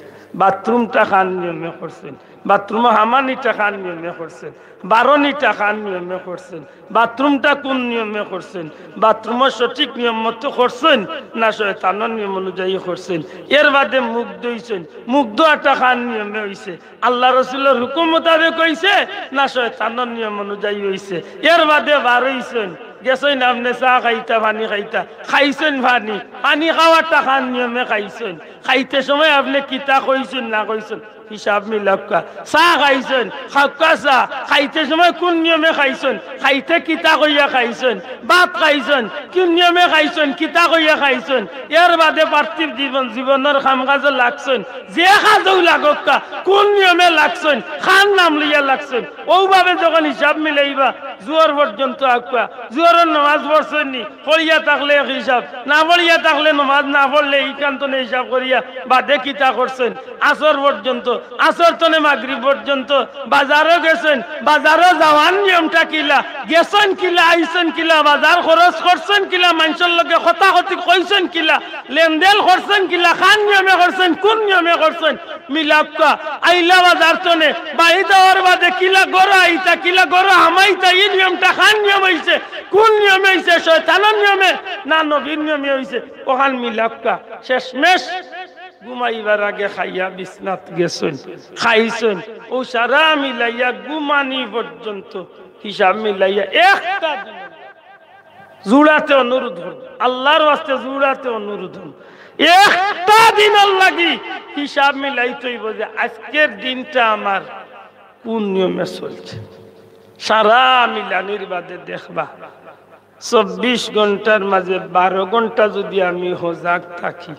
বাথরুমটা কার নিয়মে করছইন? বাথরুমো হামানিটা কার নিয়মে করছইন? বারনিটা কার নিয়মে করছইন? বাথরুমটা কুন নিয়মে করছইন? বাথরুমো সঠিক নিয়ম মতো করছইন না শয়তানর নিয়ম অনুযায়ী করছইন? এর বাদে মুখ ধইছইন, মুখ ধোয়াটা কার নিয়মে অইছে? আল্লার রসুলর হুকুম মোতাবেক অইছে না শয়তানর নিয়ম অনুযায়ী অইছে? এর বাদে বার অইছইন, গেছইন আপনে চা খাইতা, পানি খাইতা, খাইছইন পানি, পানি খাওয়াটা কার নিয়মে খাইছইন? খাইতে সময় আপনে কিতা কইছইন না কইছইন, হিসাব মিলাউক্কা। চা খাইছইন, খাউক্কা চা, খাইতে সময় কুন নিয়মে খাইছইন? খাইতে কিতা কইয়া খাইছইন? ভাত খাইছইন, কুন নিয়মে খাইছইন? কিতা কইয়া খাইছইন? এর বাদে পার্থিব জীবন, জীবনর কাম কাজো লাগছইন, যে কাজেউ লাগউক্কা, কুন নিয়মে লাগছইন, কার নাম লইয়া লাগছইন, অউভাবে যখন হিসাব মিলাইবা, জুহর পর্যন্ত আউক্কা, জুহরর নমাজ পড়ছইন নি, পড়িয়া থাকলে এক হিসাব, না পড়িয়া থাকলে নমাজ না পড়লে ইখান তনে হিসাব করিয়া বাদে কিতা করছইন, আসর পর্যন্ত, আসর তনে মাগরিব পর্যন্ত, বাজারো গেছইন, বাজারো যাওয়ার নিয়মটা কিলা, গেছইন কিলা, আইছইন কিলা, বাজার খরচ করছইন কিলা, মানষর লগে কথা-কতি কইছইন কিলা, লেনদেন করছইন কিলা, কার নিয়মে করছইন, কুন নিয়মে করছইন, মিলাউক্কা। আইলা বাজার তনে, বাড়ি যাওয়ার বাদে কিলা ঘরো আইতা, কিলা ঘরো হামাইতা, ই নিয়মটা কার নিয়মে অইছে, কুন নিয়মে অইছে, শয়তানর নিয়মে না নবীর নিয়মে অইছে, অখান মিলাউক্কা। শেষমেশ ঘুমাইবার আগে খাইয়া বিছনাত গেছইন, খাইছইন, অউ সারা মিলাইয়া ঘুমানি পর্যন্ত হিসাব মিলাইয়া একটা দিন জুড়াতে অনুরোধ করমু, আল্লার ওয়াস্তে জুড়াতে অনুরোধ করমু, একটা দিনর লাগি হিসাব মিলাইতে অইবো যে আইজকের দিনটা আমার কুন নিয়মে চলছে। সারা মিলানির বাদে দেখবা, চব্বিশ ঘন্টার মাঝে বারো ঘন্টা যুদি আমি হজাগ থাকি,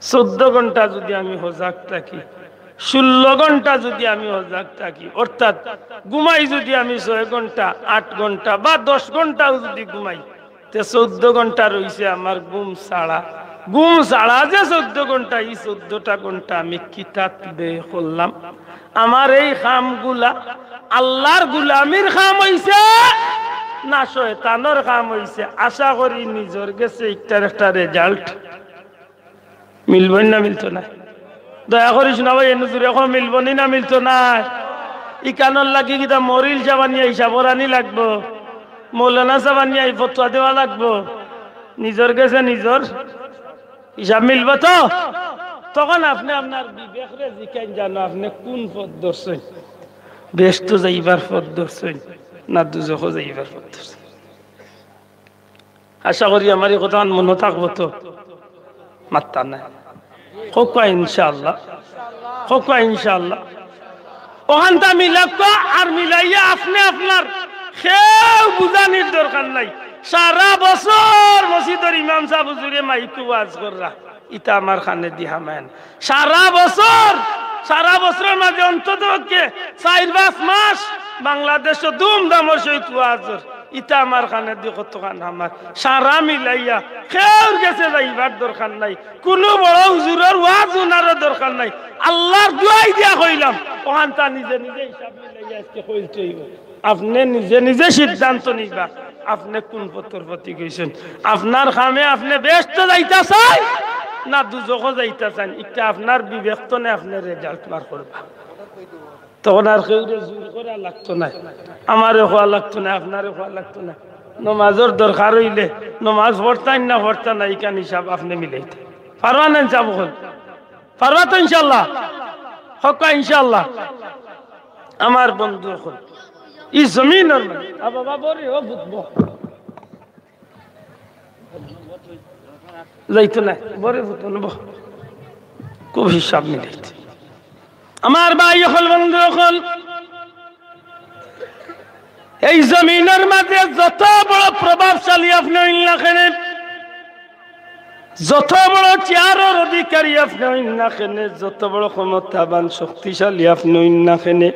চৌদ্দ ঘন্টা যুদি আমি হজাগ থাকি, ষোল্ল ঘন্টা যুদি আমি হজাগ থাকি, অর্থাৎ ঘুমাই যুদি আমি ছয় ঘন্টা, আট ঘন্টা বা দশ ঘন্টাও যুদি ঘুমাই, তে চৌদ্দ ঘন্টা রইছে আমার ঘুম ছাড়া। ঘুম ছাড়া যে চৌদ্দ ঘন্টা, ই চৌদ্দটা ঘন্টা আমি কিতাত ব্যয় করলাম? আমার এই কামগুলা আল্লার গুলামির কাম অইছে না শয়তানর কাম অইছে? আশা করি নিজর গেছে ইটার একটা result মিলবো না, মিলতো না? দয়া করি শুনা ভাই, এনে জুরে কও, মিলবো নি না মিলতো না? ইখানর লাগি কিতা মরিল সাব আনিয়া হিসাব করানি লাগবো? মৌলানা সাব আনিয়া ই ফতোয়া দেওয়া লাগবো? নিজর গেছে নিজর হিসাব মিলবো তো? তখন আপনে আপনার বিবেকরে জিকাইন জানো, আপনে কুন পথ ধরছইন? বেহেস্তো যাইবার পথ ধরছইন না দুজখো যাইবার পথ ধরছইন? আশা করি আমার ই কথাখান মনো থাকবো তো? মাত্তা নাই। কউক্কা ইনশাআল্লাহ, কউক্কা ইনশাআল্লাহ। অখানটা মিলাউক্কা, আর মিলাইয়া আপনে আপনার কেউ বুঝানির দরকার নাই। সারা বছর মসজিদর ইমাম সাব হুজুরে মাইকো ওয়াজ কররা, ইতা আমার কানেদি হামায় না। সারা বছর, সারা বছরর মাঝে অন্তত পক্ষে চাইর পাঁচ মাস বাংলাদেশো ধুমধামর সহিত ওয়াজ অর, ইতা আমার কানেদি কতখান হামার। সারা মিলাইয়া কেউর গেছে যাইবার দরকার নাই, কুনু বড় হুজুরর ওয়াজ হুনারও দরকার নাই। আল্লার দোয়াই দিয়া কইলাম, অখানটা নিজে নিজে হিসাব মিলাইয়া আইজকে কইলতে অইবো। আপনে নিজে নিজে সিদ্ধান্ত নিবা, আপনে কুন পথর পথিক অইছইন। আপনার কামে আপনে বেহেস্তো যাইতা চাইন না দুজখো যাইতা চাইন, ইটা আপনার বিবেক তনে আপনে result বার করবা। তখন আর কেউরে জুর করা লাগতো নায়, আমারে কওয়া লাগতো নায়, আপনারে কওয়া লাগতো নায়। নমাজর দরকার অইলে নমাজ পড়তা নি না পড়তা না, ইখান হিসাব আপনে মিলাইতা পারবা না? ইনশাআল্লাহ, পারবা তো ইনশাআল্লাহ? কউক্কা ইনশাআল্লাহ। আমার বন্ধু অকল, ই জমিনর মাঝে, আ বাবা, বরে, ও বুঝবো। যাইতো না, বরে বুঝবো না, বহ। খুব হিসাব মিলাইতে। আমার ভাই অকল, বন্ধু অকল, এই জমিনর মাঝে যত বড় প্রভাবশালী আপনে অইন না কেনে, যত বড় চেয়ারর অধিকারী আপনে অইন না কেনে, যত বড় ক্ষমতাবান শক্তিশালী আপনে অইন না কেনে,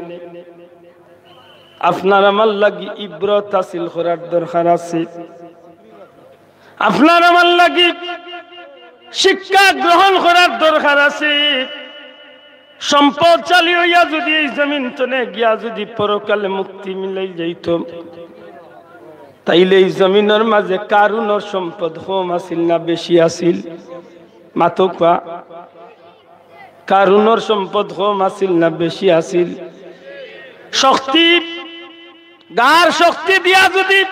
আপনার আমার লাগি ইবরত হাসিল করার দরকার আছে। আপনার আমার লাগি শিক্ষা গ্রহণ করার দরকার আছে। সম্পদশালী অইয়া যুদি এই জমিন তনে গিয়া যুদি পরকালে মুক্তি মিলাই যাইতো, তাইলে এই জমিনর মাঝে কারুনর সম্পদ কম আছিল না বেশি আছিল? মাতউক্কা। কারুনর সম্পদ কম আছিল না বেশি আছিল? শক্তি, গার শক্তি দিয়া যুদি,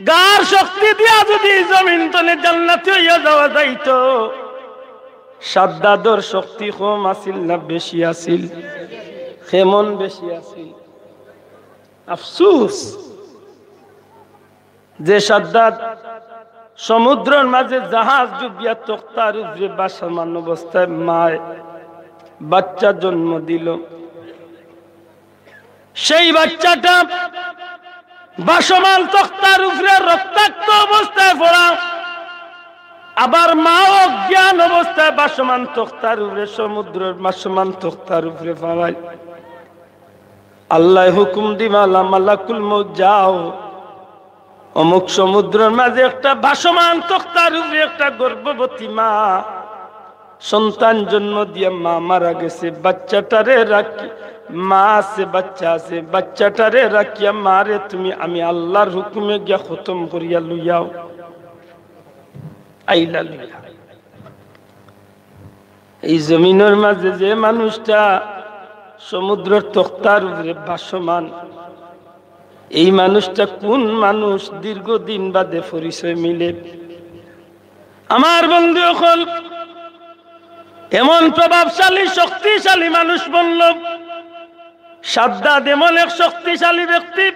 গার শক্তি দিয়া যুদি জমিন তনে জান্নাতি অইয়া যাওয়া যাইতো, সাদ্দাদর শক্তি কম আছিল না বেশি আছিল? কেমন বেশি আছিল? আফসুস, যে সাদ্দাদ সমুদ্রর মাঝে জাহাজ ডুবিয়া তক্তার উপরে ভাসমান অবস্থায় মায় বাচ্চা জন্ম দিল, সেই বাচ্চাটা ভাসমান তক্তার উপরে রক্তাক্ত অবস্থায় পড়া, আবার মা অজ্ঞান অবস্থায় ভাসমান তক্তার উপরে, সমুদ্রর ভাসমান তক্তার উপরে ফালাই। আল্লায় হুকুম দিবা, "লা মালাকুল মউত, যাও, অমুক সমুদ্রর মাঝে একটা ভাসমান তক্তার উপরে একটা গর্ভবতী মা সন্তান জন্ম দিয়া মা মারা গেছে, বাচ্চাটারে রাখি, মা আছে, বাচ্চা আছে, বাচ্চাটারে রাখিয়া মারে তুমি আমি আল্লাহর হুকুমে গিয়া খতম করিয়া লইয়াও।" আইলা লইয়া। এই জমিনর মাঝে যে মানুষটা সমুদ্রর তক্তার উপরে ভাসমান, এই মানুষটা কোন মানুষ দীর্ঘদিন বাদে পরিচয় মিলে। আমার বন্ধু অকল, এমন প্রভাবশালী শক্তিশালী মানুষ বনল, সাদ্দাদ এমন এক শক্তিশালী ব্যক্তি,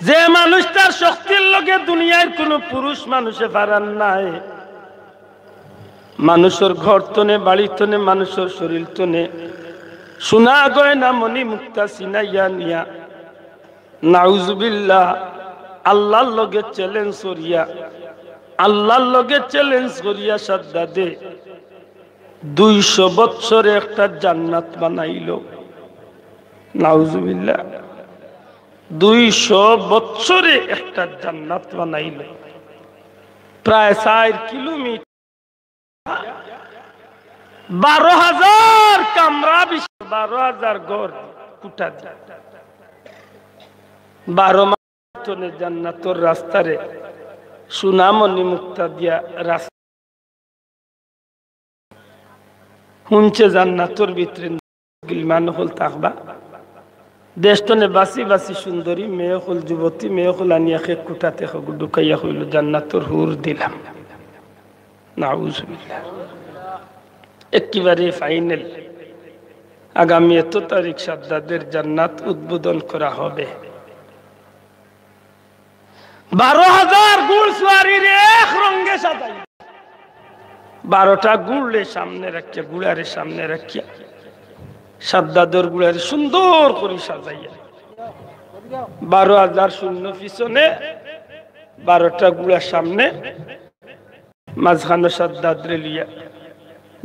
যে মানুষটার শক্তির লগে দুনিয়ার কোনো পুরুষ মানুষে পারার নাই। মানুষর ঘর তনে, বাড়ি তনে, মানুষর শরীর তনে সোনা গয়না মণি মুক্তা ছিনাইয়া নিয়া, নাউজুবিল্লাহ, আল্লাহর লগে চ্যালেঞ্জ করিয়া, আল্লাহর লগে চ্যালেঞ্জ করিয়া সাদ্দাদে দুইশো বৎসরে একটা জান্নাত বানাইল। নাউজুবিল্লাহ। দুইশো বৎসরে একটা জান্নাত বানাইল, প্রায় চার কিলোমিটার, বারো হাজার কামরা বিশিষ্ট, বারো হাজার ঘর কুটা দিয়া, বারো মাইল তনে জান্নাতর রাস্তারে সোনা মণি মুক্তা দিয়া রাস্তা হুনছে জান্নাতর ভিতরে গিলমান অকল থাকবা। দেশ তনে বাছি বাছি সুন্দরী মেয়ে অকল, যুবতী মেয়ে অকল আনিয়া এক কুটাত ঢুকাইয়া কইল, "জান্নাতর হুর দিলাম।" নাউজুবিল্লাহ। একেবারে ফাইনাল। আগামী এত তারিখ সাদ্দাদের জান্নাত উদ্বোধন করা হবে। বারো হাজার ঘুড়সওয়ারিরে এক রঙে সাজাই, বারোটা ঘুড়ারে সামনে রাখিয়া, ঘুড়ারে সামনে রাখিয়া, সাদ্দাদর ঘুড়ারে সুন্দর করি সাজাইয়া, বারো হাজার সৈন্য পিছনে, বারোটা ঘুড়া সামনে, মাঝখানো সাদ্দাদরে লইয়া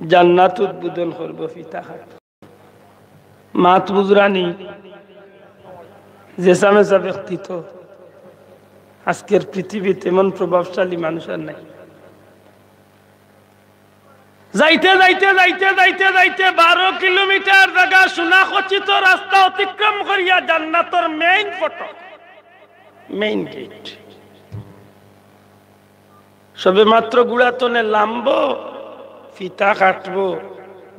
জান্নাত উদ্বোধন করব ফিতা খাট। মাত বুঝরানি? যে চামেচা ব্যক্তিত্ব, আজকের পৃথিবীতে এমন প্রভাবশালী মানুষ আর নাই। যাইতে যাইতে যাইতে যাইতে যাইতে বারো কিলোমিটার জাগা সোনা খচিত রাস্তা অতিক্রম করিয়া জান্নাতর মেইন ফটক, মেইন গেট। সবে মাত্র ঘুড়া তনে লামবো, ফিতা কাটবো,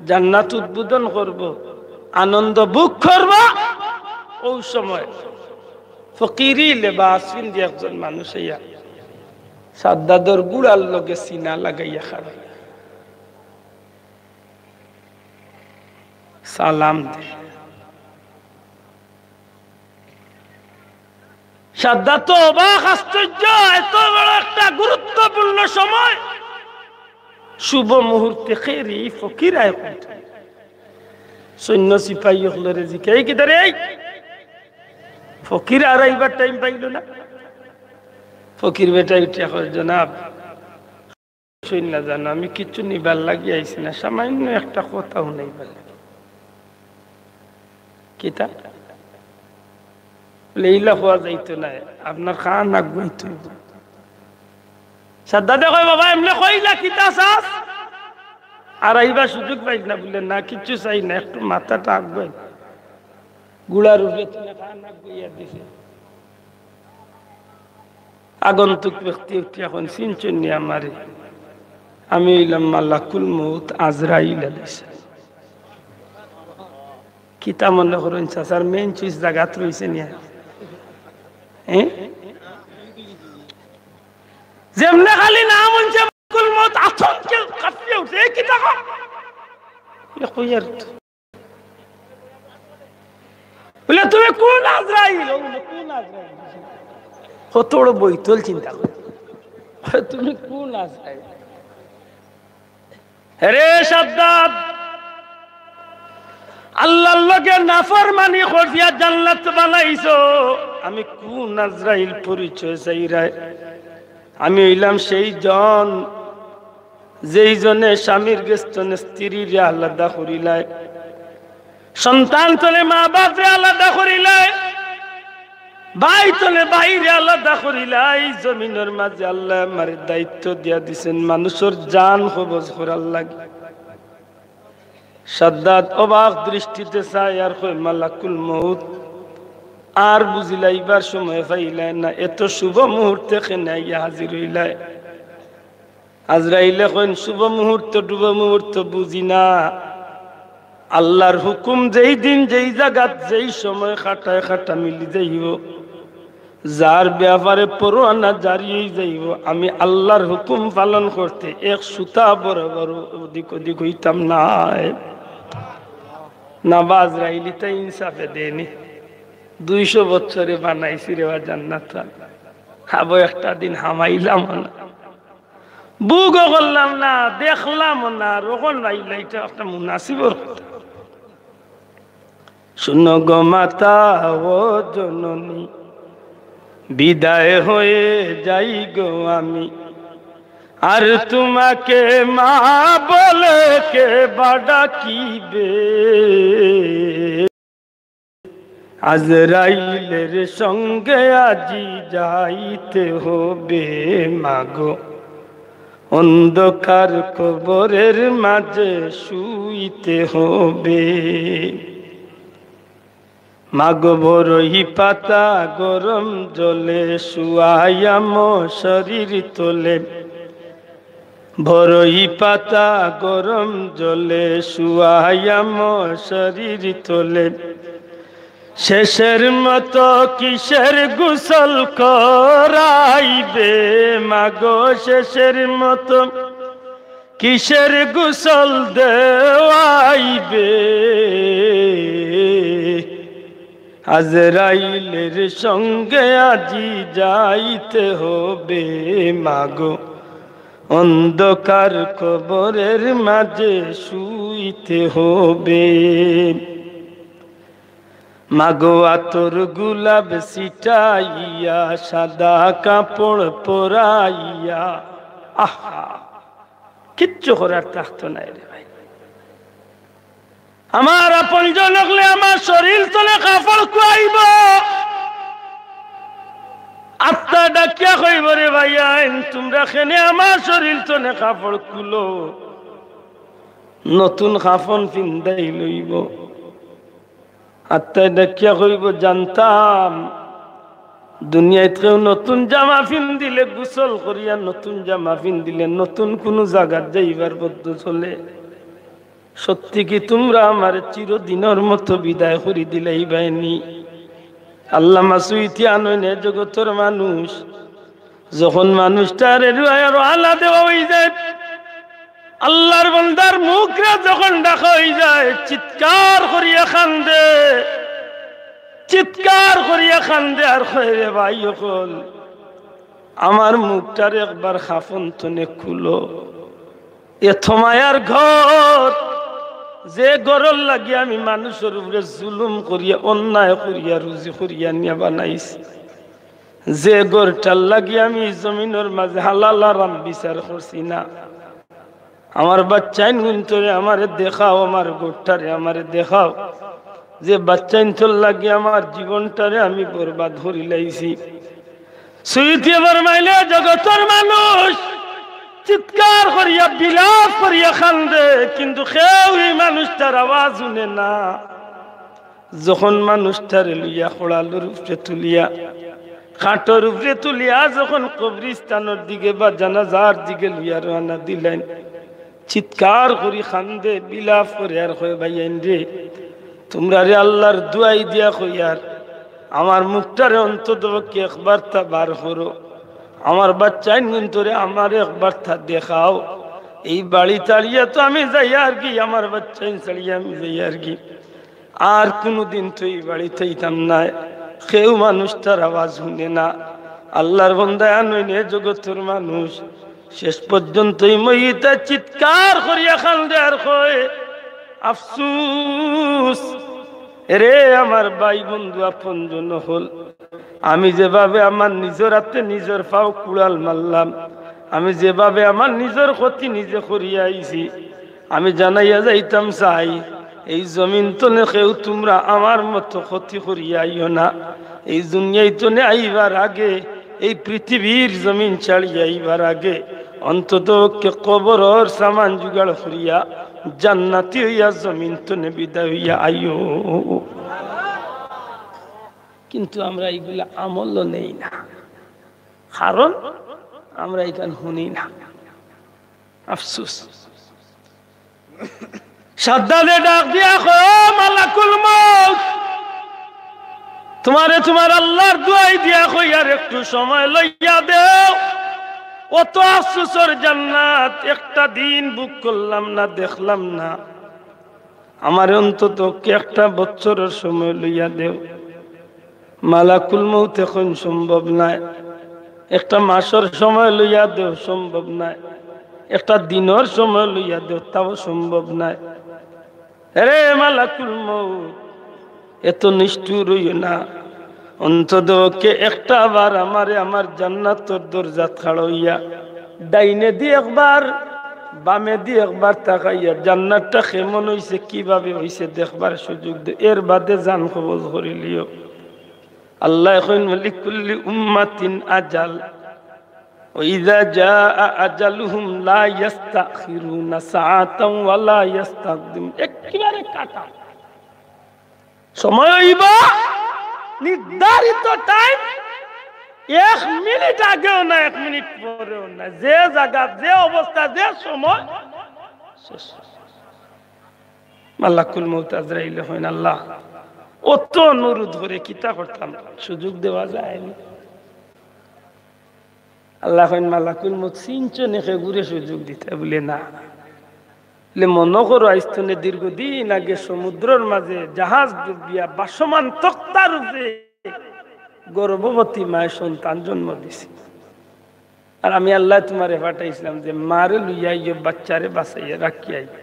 জান্নাত উদ্বোধন করব, আনন্দ ভোগ করব। ওই সময় ফকিরি লেবাস পিন্দি একজন মানুষ আইয়া সাদ্দাদর ঘুড়ার লগে সিনা লাগাইয়া খাড়া, সালাম দে। সাদ্দাদ তো অবাক, আশ্চর্য, এত বড় একটা গুরুত্বপূর্ণ সময়, শুভ মুহূর্তে কেরে ই ফকির আয় কুনটা? সৈন্য সিপাহী অকলরে জিকাই, "এই কিতা রে, এই?" ফকির আর আইবার টাইম পাইল না। ফকির বেটায় উঠিয়া কয়, "জনাব, শুন না জানো, আমি কিচ্ছু নিবার লাগি আইছি না, সামান্য একটা কথা হুনাইবার লাগি।" "কিতা?" বলে, "ইলা কওয়া যাইতো নায়, আপনার কান আগুয়াইতে অইবো।" সাদ্দাদে কয়, "বাবা, এমনে কইলা কিতা চাস?" আর আইবার সুযোগ পাইল না, বলে, "না, কিচ্ছু চাই না, একটু মাথাটা আগুয়াই।" গুড়ার উপরে তুলে কান আগুয়াইয়া দিছে। আগন্তুক ব্যক্তি উঠিয়া কইন, "চিনছইন নি আমারে? আমি অইলাম মালাকুল মউত আজরাইল আলাইহিস সালাম।" কিতা মনে করইন চাচার মেইন সুইচ জাগাত রইছে নিয়া? হ্যাঁ? যেমনে খালি নাম হুনছে মালাকুল মউত আতঙ্কে কাঁপিয়া উঠে, "এ কিতা কর?" বলে, "কই আর তো।" বলে, "তুমি কোন আজরাইল?" ও বলে, "কোন আজরাইল?" কত বড় বৈতল চিন্তা করে। বলে, "তুমি কোন আজরাইল?" রে সাদ্দাদ, আল্লাহর লগে নাফরমানি করিয়া জান্নাত বানাইছো। আমি কোন আজরাইল পরিচয় চাইরায়? আমি অইলাম সেই জন, যেই জনে স্বামীর গেছ তনে স্ত্রীরে আলাদা করিলায়, সন্তান তনে মা বাপরে আলাদা করিলায়, ভাই তনে ভাইরে আলাদা করিলায়। এই জমিনর মাঝে আল্লায় আমারে দায়িত্ব দিয়া দিছেন মানুষর জান কবজ করার লাগি। সাদ্দাদ অবাক দৃষ্টিতে চায় আর কয়, "মালাকুল মউত আর বুঝিলাইবার সময় পাইলায় না, এত শুভ মুহূর্তে কেনে আইয়া হাজির অইলায়?" আজরাইলে কইন, "শুভ মুহূর্ত, শুভ মুহূর্ত বুঝি না। আল্লাহর হুকুম যেই দিন, যেই জাগাত, যেই সময় খাটায় খাটা মিলি যাইবো, যার ব্যাপারে পরোয়ানা জারি অই যাইবো, আমি আল্লাহর হুকুম পালন করতে এক সুতা বরাবর ওদিক ওদিক অইতাম নায়।" না বা আজরাইল ইতা ইনসাফে দেয়নি। দুইশো বছরে বানাইছি রে বা জান্নাত, আবো একটা দিন হামাইলাম না। ভোগও করলাম না, দেখলাম না, আর অখন আইলা, ইটা একটা মুনাসিবর কথা। শুনো গো মাতা ও জননী, বিদায় হয়ে যাই গো আমি, আর তোমাকে মা বলে কে বা ডাকিবে? আজরাইলের সঙ্গে আজি যাইতে হবে মাগো, অন্ধকার কবরের মাঝে শুইতে হবে। মাগো বড়ই পাতা গরম জলে শুয়াইয়া মশারির তলে, বড়ই পাতা গরম জলে শুয়াইয়া মশারির তলে, শেষের মতো কিসের গোসল করাইবে মাগো, শেষের মতো কিসের গোসল দেওয়াইবে? আজরাইলের সঙ্গে আজি যাইতে হবে মাগো, অন্ধকার কবরের মাঝে শুইতে হবে। মাগো আতর গোলাপ ছিটাইয়া, সাদা কাপড় পরাইয়া, আহা, কিচ্ছু করার থাকতো নায় রে ভাই। আমার আপনজন অকলে আমার শরীর তলে কাপড় খুয়াইবো। আত্মা ডাকিয়া কইবো, "রে ভাইয়াইন, তুমরা কেনে আমার শরীর তলে কাপড় খুলো?" নতুন কাফন পিন্দাই লইবো। আত্মায় ডাকিয়া কইবো, "জানতাম দুনিয়াত কেউ নতুন জামা পিন্দিলে, গোসল করিয়া নতুন জামা পিন্দিলে, নতুন কুনু জাগাত যাইবার বদ্ধ চলে। সত্যি কি তুমরা আমারে চিরদিনর মতো বিদায় করি দিলাইবায়নি?" আল্লামা সুয়ুতী আনইন, এ জগতর মানুষ, যখন মানুষটারে রুয়াইয়া রওয়ানা দেওয়া অইযায়, আল্লার বন্দার মুখরে যখন ডাকা অইযায়, চিৎকার করিয়া কান্দে, চিৎকার করিয়া কান্দে আর কয়, "রে ভাই অকল, আমার মুখটারে একবার কাফন তনে খুলো।" এত মায়ার ঘর, যে ঘরর লাগি আমি মানুষর উপরে জুলুম করিয়া, অন্যায় করিয়া, রুজি করিয়া নিয়া বানাইছি, যে ঘরটার লাগি আমি জমিনর মাঝে হালাল হারাম বিচার করছি না, আমার বাচ্চাইন গুনতরে আমারে দেখাও, আমার ঘরটারে আমারে দেখাও, যে বাচ্চাইনতর লাগি আমার জীবনটারে আমি বরবাদ করিলাইছি। সুয়ুতিয়ে ফরমাইলে, জগতর মানুষ চিৎকার করিয়া, বিলাপ করিয়া কান্দে, কিন্তু কেউ ই মানুষটার আওয়াজ হুনে না। যখন মানুষটারে লইয়া খড়ালর উপরে তুলিয়া, খাটর উপরে তুলিয়া, যখন কবরিস্তানর দিকে বা জানাজার দিকে লইয়া রওয়ানা দিলাইন, চিৎকার করি কান্দে, বিলাপ করে আর কয়, "ভাইয়াইন রে, তুমরারে আল্লার দুয়াই দিয়া কইয়ার, আমার মুখটারে অন্তত পক্ষে একবারতা বার করো, আমার বাচ্চাইন গুনতরে আমারে একবারতা দেখাও। এই বাড়ি ছাড়িয়া তো আমি যাইয়ারগি, আমার বাচ্চাইন ছাড়িয়া আমি যাইয়ারগি, আর কুনুদিন তো এই বাড়িত আইতাম নায়।" কেউ মানুষটার আওয়াজ হুনে না। আল্লার বন্দা আনইন, এ জগতর মানুষ। শেষ পর্যন্ত ই মইতা চিৎকার করিয়া কান্দে আর কয়, "আফসুস, এরে আমার ভাই বন্ধু আপনজন অকল, আমি যেভাবে আমার নিজর আতে নিজর পাও কুড়াল মারলাম, আমি যেভাবে আমার নিজর ক্ষতি নিজে করিয়া আইছি, আমি জানাইয়া যাইতাম চাই, এই জমিন তনে কেউ তুমরা আমার মতো ক্ষতি করিয়া আইও না। এই দুনিয়াই তনে আইবার আগে, এই পৃথিবীর জমিন ছাড়িয়া আইবার আগে অন্তত পক্ষে কবরর সামান জোগাড় করিয়া জান্নাতি অইয়া জমিন তনে বিদায় অইয়া আইও।" কিন্তু আমরা ইগুলা আমলও নেই না, কারণ আমরা ইখান হুনি না। আফসুস। সাদ্দাদে ডাক দিয়া কয়, "ও মালাকুল মউত, তুমারে তুমার আল্লার দুয়াই দিয়া কইয়ার একটু সময় লইয়া দেও। অত আফসুসর জান্নাত, একটা দিন ভোগ করলাম না, দেখলাম না। আমারে অন্তত একটা বছরর সময় লইয়া দেও।" মালাকুল মউতে কইন, "সম্ভব নায়।" "একটা মাসর সময় লইয়া দেও।" "সম্ভব নায়।" "একটা দিনর সময় লইয়া দেও।" "তাও সম্ভব নায়।" "এরে মালাকুল মউত, এত নিষ্ঠুর অইও না, অন্তত পক্ষে একটা বার আমারে আমার জান্নাতর দরজাত খাড়া অইয়া, ডাইনেদি একবার, বামেদি একবার তাকাইয়া জান্নাতটা কেমন অইছে, কিভাবে অইছে দেখবার সুযোগ দেও, এর বাদে জান কবজ করিলিও।" আল্লায় কইন, "লিকুল্লি উম্মাতিন আজাল, ওয়া ইযা জাআ আজালুহুম লা ইয়াস্তাখিরুনা সাআতান ওয়া লা ইয়াস্তাকদিমুন।" একেবারে কাটা সময় অইবো, নির্ধারিত টাইম, এক মিনিট আগেও না, এক মিনিট পরেও না, যে জাগা, যে অবস্থা, যে সময়, শেষ। মালাকুল মউত আজরাইলে কইন, "আল্লাহ, অত অনুরোধ করি কিতা করতাম, সুযোগ দেওয়া যায়নি।" আল্লায় কইন, "মালাকুল মউত, চিনছো নি কেগুরে সুযোগ দিতায়?" বুলে, "না।" বুলে, "মনো করো, আইজ তনে দীর্ঘদিন আগে সমুদ্রর মাঝে জাহাজ ডুবিয়া ভাসমান তক্তার উপরে গর্ভবতী মায় সন্তান জন্ম দিছে। আর আমি আল্লায় তুমারে পাঠাইছলাম যে মারে লইয়া আইও, বাচ্চারে বাঁচাইয়া রাখিয়া আইও।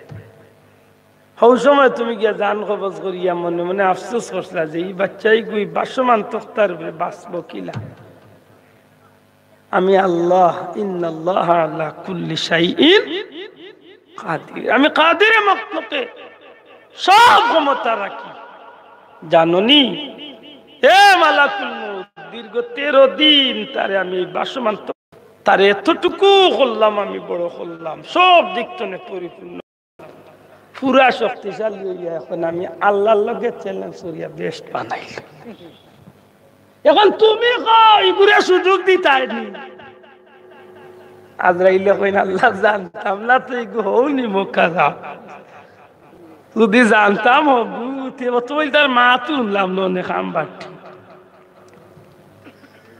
হউ সময় তুমি গিয়া জান কবজ করিয়া মনে মনে আফসোস করছলা যে ই বাচ্চাইগু ভাসমান তক্তার উপরে বাঁচবো কিলা?" আমি আল্লাহ, ইন্নাল্লাহা আলা কুল্লি শাইইন কাদির। আমি কাদিরে মতলকে, সব ক্ষমতা রাখি। জানো নি, এ মালাকুল মউত, দীর্ঘ তেরো দিন তারে আমি ভাসমান তো, তারে এতটুকু করলাম, আমি বড় করলাম, সব দিক তনে পরিপূর্ণ। পুরা শক্তিশালী অইয়া এখন আমি আল্লার লগে চ্যালেঞ্জ করিয়া বেহেস্ত বানাইল। এখন তুমি কও, ইগুরে সুযোগ দিতায় নি? আজরাইলে কইন, "আল্লাহ, জানতাম না তো ইগু হউ নি মক্কা যাও। যদি জানতাম হগু, তে তো ইতার মাত হুনলাম না, অনেক আমবাটি।"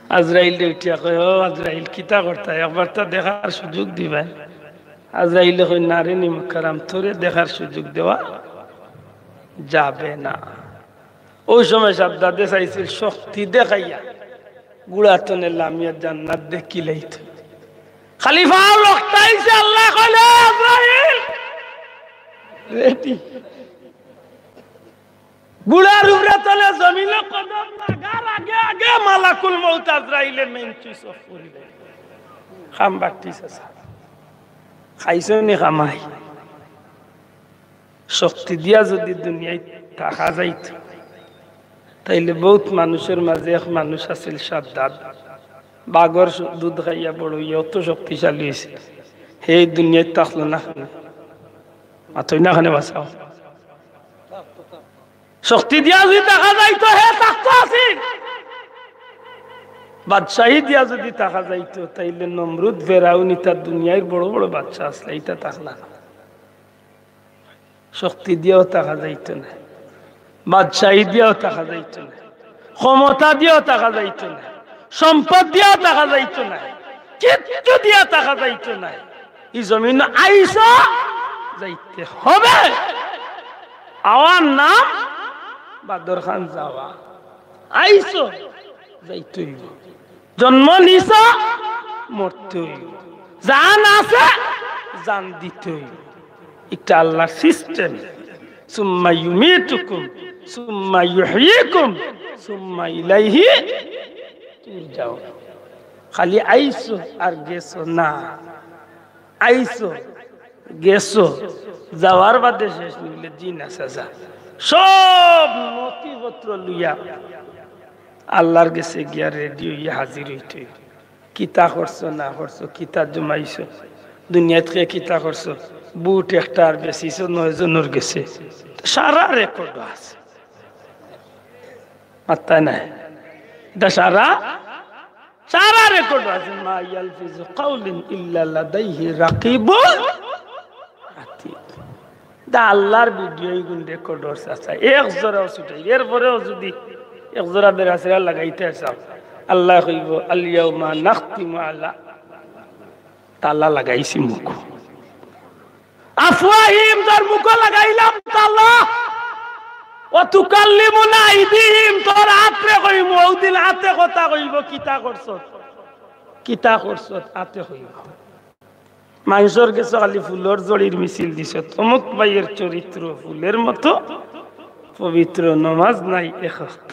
আজরাইলরে উঠিয়া কয়, "ও আজরাইল, কিতা করতায়? একবারতা দেখার সুযোগ দিবায়।" আজরাইলে কইন, "না রে নিমকহারাম, তোরে দেখার সুযোগ দেওয়া যাবে না।" অউ সময় সাদ্দাদে চাইছিল শক্তি দেখাইয়া গুড়া তনে লামিয়া জান্নাত দেখিলাইতো। খালি পাও লটকাইছে, আল্লায় কইলা, "আজরাইল, রেডি। ঘুড়ার উপরে তলে জমিনে কদম লাগার আগে আগে মালাকুল মউত আজরাইলে মেইন সুইচ অফ করিলে। কাম বাকি শেষ। খাইছো নি কামাই? শক্তি দিয়া যদি দুনিয়াত থাকা যাইত, তাইলে বউত মানুষর মাঝে এক মানুষ আছিল সাদ্দাদ, বাঘর স-, দুধ খাইয়া বড় অইয়া অত শক্তিশালী অইছিল, হে দুনিয়াত থাকলো না কেনে? মাতই না কেনে বাঁচাও। শক্তি দিয়া যদি থাকা যাইতো, হে থাকতো আছিল। বাদশাহী দিয়া যদি থাকা যাইতো, তাইলে নমরুদ, ফেরাউন, ইতা দুনিয়ার বড় বড় বাদশা আসলে, ইতা থাকলা না। শক্তি দিয়াও থাকা যাইতো না, বাদশাহী দিয়াও থাকা যাইতো না, ক্ষমতা দিয়াও থাকা যাইতো না, সম্পদ দিয়াও থাকা যাইতো না, কিচ্ছু দিয়া থাকা যাইতো না। ই জমিন আইছো, যাইতে হবে। আওয়ার নাম বাদর খান যাওয়া। আইছো, যাইতে অইব। জন্ম নিছো, মরতে অইব। জান আছে, জান দিতে অইব। এটা আল্লাহর সিস্টেম। সুম্মা ইউমিতুকুম, সুম্মা ইউহয়িকুম, সুম্মা ইলাইহি তুরজাউন। খালি আইছো আর গেছো না, আইছো, গেছো, যাওয়ার বাদে শেষ নিলে দিন আছে যা। সব নথিপত্র লইয়া আল্লাহর গেছে গিয়া রেডি অইয়া হাজির অইতে অইব। কিতা করছো না করছো, কিতা জমাইছো, দুনিয়াত কে কিতা করছো, বুট একটা আর বেচিছো নয় জনর গেছে, সারা রেকর্ড আছে। মাত্তায় নাই, এটা সারা, সারা রেকর্ড আছে। মা ইয়ালফিজু কাউলিন ইল্লা লাদাইহি রাকিবুন আতিদ। দা আল্লাহর ভিডিও ইগুন রেকর্ড আছে, আচ্ছা, এক জোড়াও ছুটাই, এরপরেও যদি এক জোড়া বেড়াছেড়া লাগাইতে চাও, আল্লাহ কইব, "আল ইয়াউমা নাখতিমু আলা", তালা লাগাইছি মুখ। "আফওয়াহিম", তোর মুখো লাগাইলাম তালা। "ওয়া তুকাল্লিমুনা আইদিহিম", তোর আতরে কইমু, ওদিন আতে কথা কইব, "কিতা করছত, কিতা করছত", আতে কইব। মানষর গেছে খালি ফুলর জড়ির মিছিল দিছত, অমুক ভাইয়ের চরিত্র ফুলের মতো পবিত্র, নমাজ নাই এক ওয়াক্ত।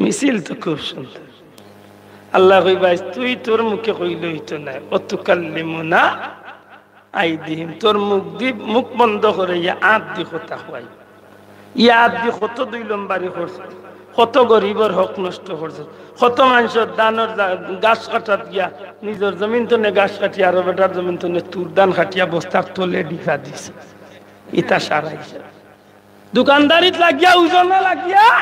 মিছিল তো খুব সুন্দর। আল্লাহ কইবা, "তুই তোর মুখে কইলে অইতো নায়, ওয়া তুকাল্লিমুনা আইদিহিম", তোর মুখ দি, মুখ বন্ধ করে ইয়া আত দি কথা কয়। ইয়া আত দি কত দুই লম্বারি করছত, কত গরিবর হক নষ্ট করছত, কত মানষর ধানর জা-, গাছ কাটাত গিয়া নিজর জমিন তনে গাছ কাটিয়া আরো বেটার জমিন তনে তুর ধান কাটিয়া বস্তার তলে ঢিপা দিছে। ইতা সারা হিসাব। দোকানদারিত লাগিয়া, ওজনো লাগিয়া,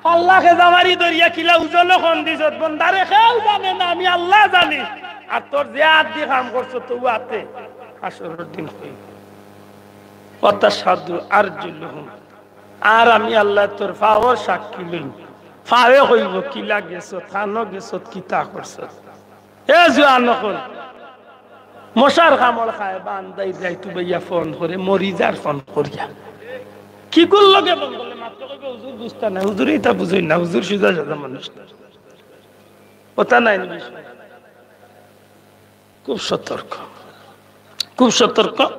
আল্লাহ খেজামারি ধরিয়া কিলা ওজনো কম দিছত, বন্দারে কেউ জানে না, আমি আল্লাহ জানি। আর তোর যে আত দি কাম করছত, তো আতে হাশরর দিন কইব, "ওয়া তাশহাদু আরজুলুহুম", আর আমি আল্লাহ তোর পাওর সাক্ষী লইম। পাওয়ে কইব, "কিলা গেছত, থানো গেছত, কিতা করছত?" এ জুয়ান অকল, মশার কামড় খায়, বান্দাই যাইতু ভাইয়া ফোন করে, মরি যার ফোন করিয়া। কি করলো কে ফোন করলে? মাত্র কইবে, "হুজুর বুঝতা না, হুজুরে ইতা বুঝই না, হুজুর সুজা সাজা মানুষ না।" ওটা নাই নি বিষয়। খুব সতর্ক, খুব সতর্ক।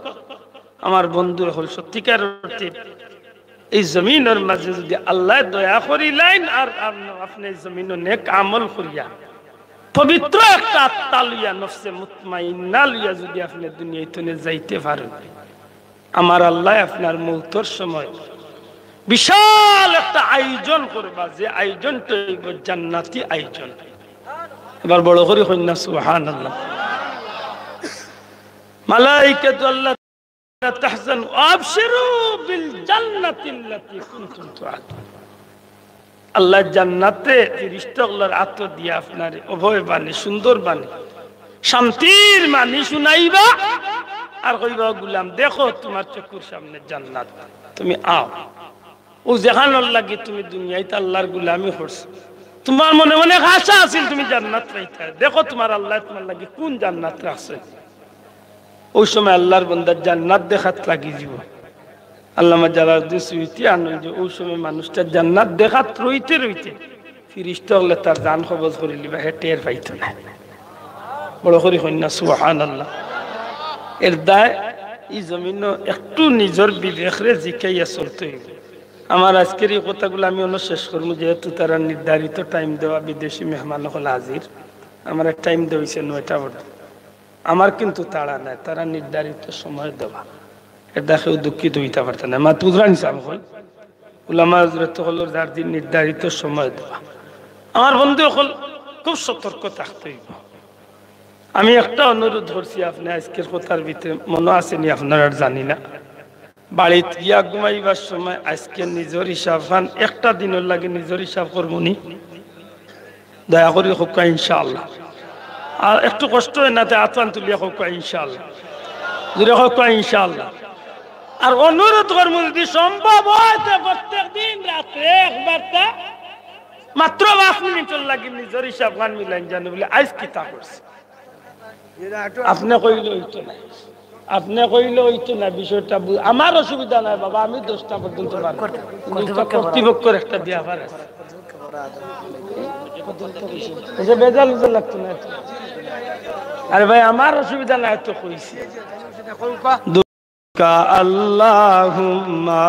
আমার বন্ধু অকল, সত্যিকার অর্থে এই জমিনর মাঝে যদি আল্লাহ দয়া করিলাইন আর আপ-, আপনে জমিনো নেক আমল করিয়া পবিত্র একটা আত্মা লইয়া, নফসে মুতমাইন্না লইয়া যদি আপনে দুনিয়া তনে যাইতে পারেন, আমার আল্লাহ আপনার মৌতর সময় বিশাল একটা আয়োজন করবা, যে আয়োজনটা অইব জান্নাতি আয়োজন। এবার বড় করি কইন না সুবহানাল্লাহ। মালাইকাতু আল্লাহ তাহজানু ওয়া আবশিরু বিল জান্নাতিল্লাতি কুনতুম তুআদুন। আল্লাহ জান্নাতে ফিরিস্তা অকলর আতো দিয়া আপনারে অভয় বাণী, সুন্দর বাণী, শান্তির বাণী শুনাইবা। আর কইবা, "গুলাম, দেখো তুমার চকুর সামনে জান্নাত, তুমি আও।" ও যেখানোর লাগি তুমি দুনিয়াইত আল্লাহর গুলামি করছো, তুমার মনে মনে আশা আছিল তুমি জান্নাত পাইতা। দেখো তুমার আল্লাহ তুমার লাগি কুন জান্নাত রাখছে। ওই সময় আল্লাহর বন্দার জান্নাত দেখাত লাগি যিবো। আল্লামা জালালউদ্দিন সুয়ুতি আনইন যে ওই সময় মানুষটা জান্নাত দেখাত রইতে রইতে ফিরিস্তা অকলে তার জান কবজ করিলিবা, হে টের পাইতো না। বড় করি কইন না সুবহানাল্লাহ। এর দায় ই জমিনো একটু নিজর বিবেকরে জিকাইয়া চলতে অইবো। আমার আইজকের ই কথাগুলা আমি অনো শেষ করমু, যেহেতু তারা নির্ধারিত টাইম দেওয়া, বিদেশি মেহমান অকল হাজির, আমার টাইম দেওয়া অইছে নয়টা পর্যন্ত। আমার কিন্তু তাড়া নাই, তারা নির্ধারিত সময় দেওয়া, এটা কেউ দুঃখিত অইতা পারতা না। মাতবুজরান সাহেব কই, উলামা হজরত অকলর যার দিন নির্ধারিত সময় দেওয়া। আমার বন্ধু অকল, খুব সতর্ক থাকতে অইবো। আমি একটা অনুরোধ করছি, আপনে আইজকের কথার ভিতরে মনো আছে নি আপনারার জানি না, বাড়িত গিয়া ঘুমাইবার সময় আইজকে নিজর হিসাব খান, একটা দিনর লাগি নিজর হিসাব করমু নি, দয়া করি কউক্কা ইনশাআল্লাহ। আর একটু কষ্ট অয় না, তে আত খান তুলিয়া কউক্কা ইনশাআল্লাহ, জোরে কউক্কা ইনশাআল্লাহ। আর অনুরোধ করমু, যদি সম্ভব অয়, তে প্রত্যেক দিন রাত্রে একবার তা মাত্র পাঁচ মিনিটর লাগি নিজর হিসাব খান মিলাইন জানো বলে আইজ কিতা করছি। আপনে কইলে অইতো না, আপনে কইলে অইতো না, বিষয়টা বু-, আমার অসুবিধা নাই বাবা, আমি দশটা পর্যন্ত পারমু। কিন্তু কর্তৃপক্ষর একটা ব্যাপার আছে। এই যে বেজাল উজাল লাগতো না তো। আরে ভাই, আমার অসুবিধা নাই তো, কইছি। আল্লাহুম্মা।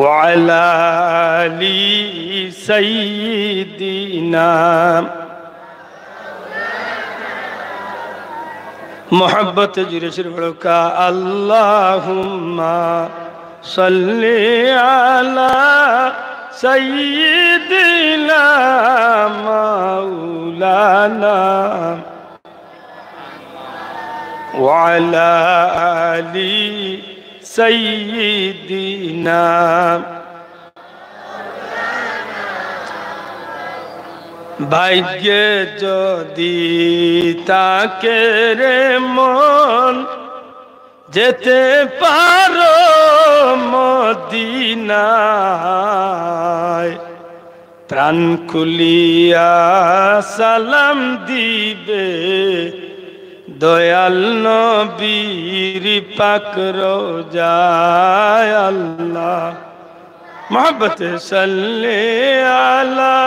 وعلى آل سيدنا। محبت جرش الفلك، اللهم صل على سيدنا مولانا وعلى آل سيدنا। ভাগ্যে যদি থাকে রে মন, যেতে পারো মদিনায়, প্রাণ খুলিয়া সালাম দিবে দয়াল নবীর পাক রোজায়। আল্লাহ محبت صل على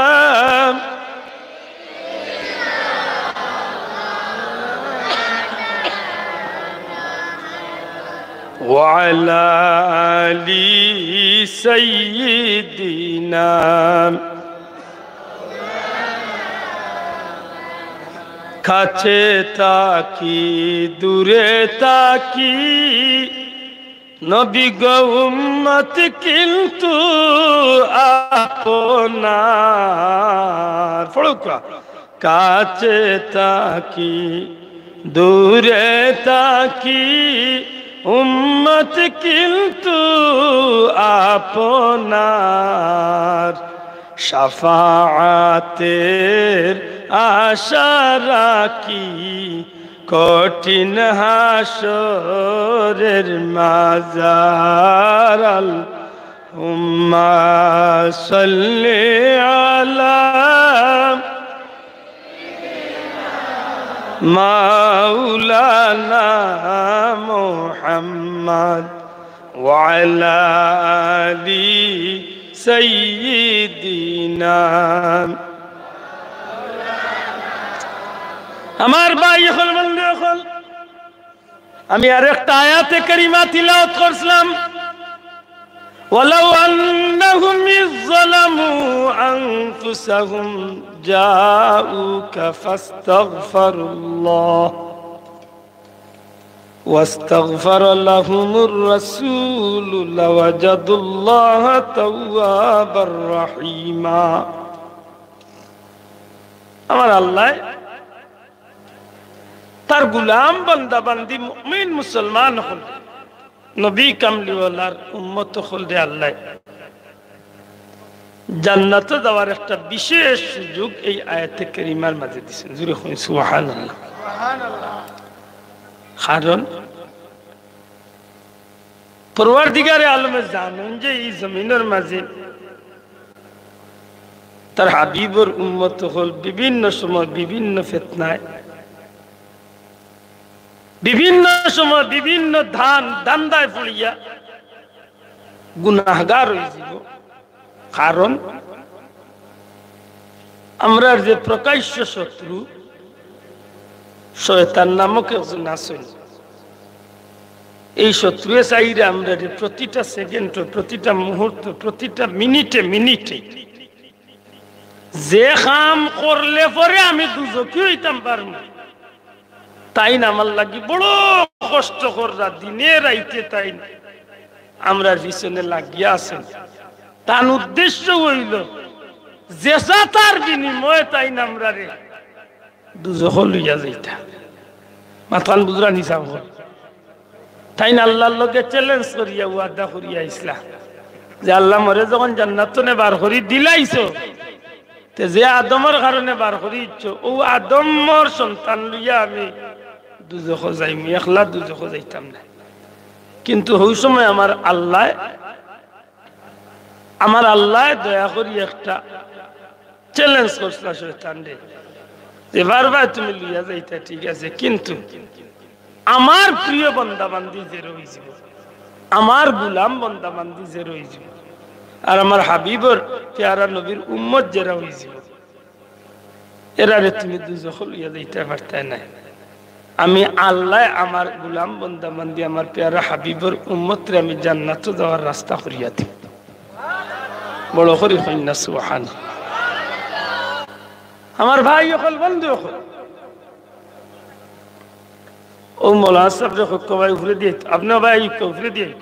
وعلى آل سيدنا। কাছে থাকি, দূরে থাকি, নবী গো উম্মত কিন্তু আপনার। পড়ুক্কা। কাছে থাকি, দূরে থাকি, উম্মত কিন্তু আপনার। শাফাআতের আশা রাখি, কঠিন হাশরের মাজার। اللهم صل على مولانا محمد وعلى آل سيدنا। আমার ভাই অকল, বন্ধু অকল, আমি আরেকটা আয়াতে কারিমা তিলাওয়াত করছিলাম, ولو أنهم إذ ظلموا أنفسهم جاءوك فاستغفروا الله واستغفر لهم الرسول لوجدوا الله توابا رحيما। আমার আল্লাহ তার গুলাম, বান্দা, বান্দি, মুমিন, মুসলমান অকল, নবী কামলিওয়ালার উম্মত অকলরে আল্লাহ জান্নাতো যাওয়ার একটা বিশেষ সুযোগ এই আয়াতে কারিমার মাঝে দিছেন। জোরে কইন সুবহানাল্লাহ। কারণ পরওয়ারদিগারে আলমে জানইন যে ই জমিনর মাঝে তার হাবিবর উম্মত অকল বিভিন্ন সময় বিভিন্ন ফিতনায়, বিভিন্ন সময় বিভিন্ন ধান ধান্দায় পড়িয়া গুনাহগার অইযিবো। কারণ আমরার যে প্রকাশ্য শত্রু শয়তান নামক একজন আছইন, এই শত্রুয়ে চাইরা আমরারে প্রতিটা সেকেন্ডো, প্রতিটা মুহূর্ত, প্রতিটা মিনিটে মিনিটে যে কাম করলে পরে আমি দুজখি অইতাম পারমু, তাইন আমার লাগি বড় কষ্ট কররা, দিনে রাইতে তাইন আমরার পিছনে লাগিয়া আছইন। তান উদ্দেশ্য অইলো যেছা তার বিনিময়ে তাইন আমরারে দুজখো লইয়া যাইতা। মাতখান বুঝরা নি সাব? তাইন আল্লার লগে চ্যালেঞ্জ করিয়া ওয়াদা করিয়া আইছলা যে, "আল্লা, মরে যখন জান্নাত তনে বার করি দিলাইছো, তে যে আদমর কারণে বার করি দিছো, অউ আদমর সন্তান লইয়া আমি দুজখো যাইমু, একলা দুজখো যাইতাম না।" কিন্তু হউ সময় আমার আল্লায়, আমার আল্লায় দয়া করি একটা চ্যালেঞ্জ করছলা শয়তানরে যে, "বারবার তুমি লইয়া যাইতা, ঠিক আছে, কিন্তু আমার প্রিয় বান্দা বান্দি যেরা অইযিবো, আমার গুলাম বান্দা বান্দি যেরা অইযিবো, আর আমার হাবিবর পেয়ারা নবীর উম্মত যেরা অইযিবো, এরারে তুমি দুজখো লইয়া যাইতা পারতায় নায়। আমি আল্লায় আমার গুলাম বান্দা বান্দি, আমার পেয়ারা হাবিবর উম্মতরে আমি জান্নাতো যাওয়ার রাস্তা করিয়া দিমু।" বড় করি কইন না সুবহান। আমার ভাই অকল, বন্ধু অকল, অউ মৌলানা সাবরে কউক্কা ভাই উপরেদি, আপনে ভাই কউক্কা উপরেদি।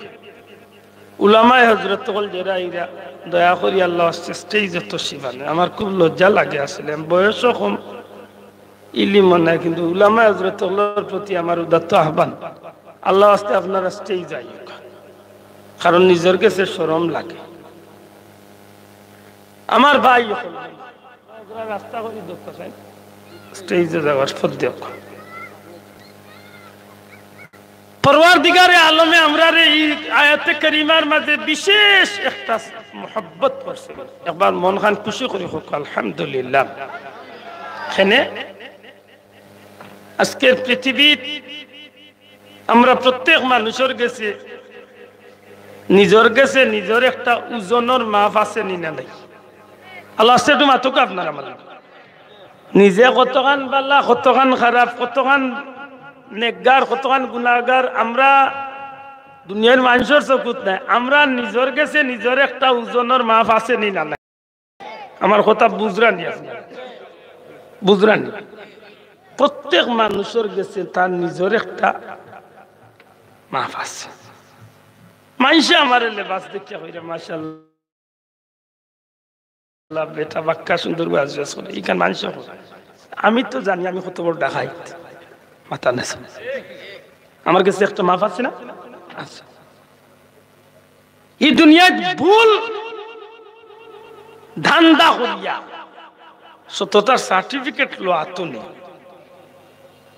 উলামায়ে হযরত অকল যেরা আইরা, দয়া করি আল্লার ওয়াস্তে স্টেজো তশরিফ আনইন। আমার খুব লজ্জা লাগে আসলে, আমি বয়সও কম, ইলিমও নাই, কিন্তু উলামায়ে হযরত অকলর প্রতি আমার উদাত্ত আহ্বান, আল্লার ওয়াস্তে আপনারা স্টেজো আইউক্কা, কারণ নিজর গেছে শরম লাগে। আমার ভাই অকল, রাস্তা করি দরকার নাই, স্টেজো যাওয়ার পথ দেউক্কা। পরওয়ারদিগারে আলমে আমরারে ই আয়াতে কারিমার মাঝে বিশেষ একটা মহব্বত করছে। একবার মনখান খুশি করি কউক্কা, আলহামদুলিল্লাহ। কেনে আজকের পৃথিবীত আমরা প্রত্যেক মানুষর গেছে, নিজর গেছে নিজর একটা ওজনর মাপ আছে নি না নাই? আল্লার ওয়াস্তে একটু মাতউক্কা আপনারা আমার লগে। নিজে কতখান ভালা, কতখান খারাপ, কতখান নেককার, কতখান গুনাগার, আমরা দুনিয়ার মানুষর চকুত নাই। আমরা নিজর গেছে নিজর একটা ওজনর মাপ আছে নি না নাই? আমার কথা বুঝরা নি আপনারা? বুঝরা নি? প্রত্যেক মানুষর গেছে তার নিজর একটা মাপ আছে। মানষে আমারে লেবাস দেখিয়া কইরা, "মাশাআল্লাহ, বেটা বাক্কা সুন্দর ওয়াজ ওয়াজ করে।" ইখান মানষে কয়। আমি তো জানি আমি কত বড় ডাকাইত। মাথা নেছে। আমার গেছে একটা মাপ আছে না? আচ্ছা। ই দুনিয়াত ভুল ধান্দা করিয়া সততার সার্টিফিকেট লওয়া তো নি।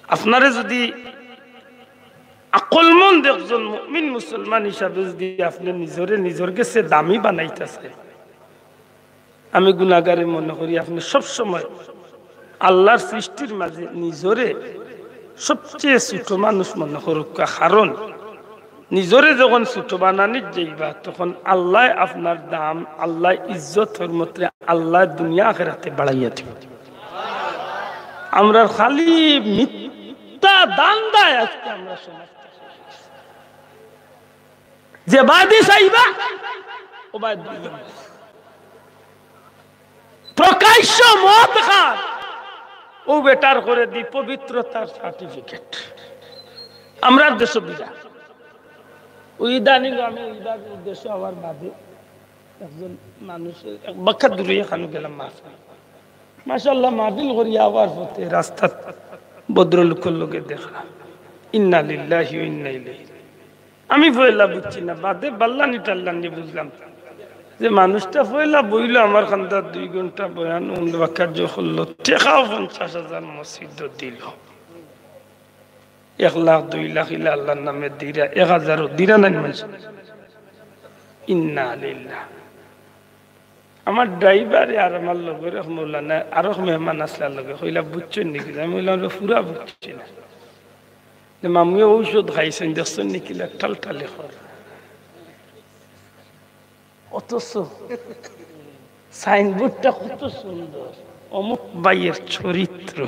আপনারে যদি আকলমন্দ একজন মুমিন মুসলমান হিসাবে যদি আপনে নিজরে নিজর গেছে দামি বানাইতা চায়, আমি গুনাগারে মনে করি, আপনে সবসময় আল্লার সৃষ্টির মাঝে নিজরে সবচেয়ে ছোট মানুষ মনে করউক্কা, কারণ নিজরে যখন ছোট বানানিত যাইবা, তখন আল্লায় আপনার দাম, আল্লায় ইজ্জত হরমতরে, আল্লায় দুনিয়া আখেরাতে বাড়াইয়া দিবা। আমরার খালি মিথ্যা ধান্দায় আজকে আমরা সমাজ। যে বাদে চাইবা, ও বাদ দিবা। প্রকাশ্য মদ খার, ও বেটার করে দি পবিত্রতার সার্টিফিকেট। আমরার দেশো বিয়া। ওই ইদানিং আমি ওই বাদ উদ্দেশ্য আমার বাদে একজন মানুষ এক বাক্কা দূরে এখানে গেলাম, মাফ নাই। মাশাআল্লাহ, মাহফিল করি আবার পথে রাস্তাত ভদ্রলোকর লগে দেখা। ইন্না লিল্লাহি ওয়া ইন্না ইলাইহি। আমি পয়লা বুঝছি না, বাদে বাল্লানি টাল্লানি বুঝলাম যে মানুষটা পয়লা বইলো আমার কান্দাত দুই ঘন্টা বয়ান, উমদা কার্য করলো, টেকাও পঞ্চাশ হাজার মসজিদো দিলো, এক লাখ দুই লাখ ইলা আল্লার নামে দিরা, এক হাজারও দিরা নাই মানুষ। ইন্না লিল্লাহ। আমার ড্রাইভারে আর আমার লগর এক মৌলানা, আরো এক মেহমান আছলা লগে, কইলা, "বুঝছইন নি কিতা?" আমি কইলাম, "আমরা পুরা বুঝছি না।" যে মামুয়ে ঔষধ খাইছইন, দেখছইন নি কিলা টালটালি কর। অথচ সাইনবোর্ডটা কত সুন্দর, অমুক ভাইয়ের চরিত্র।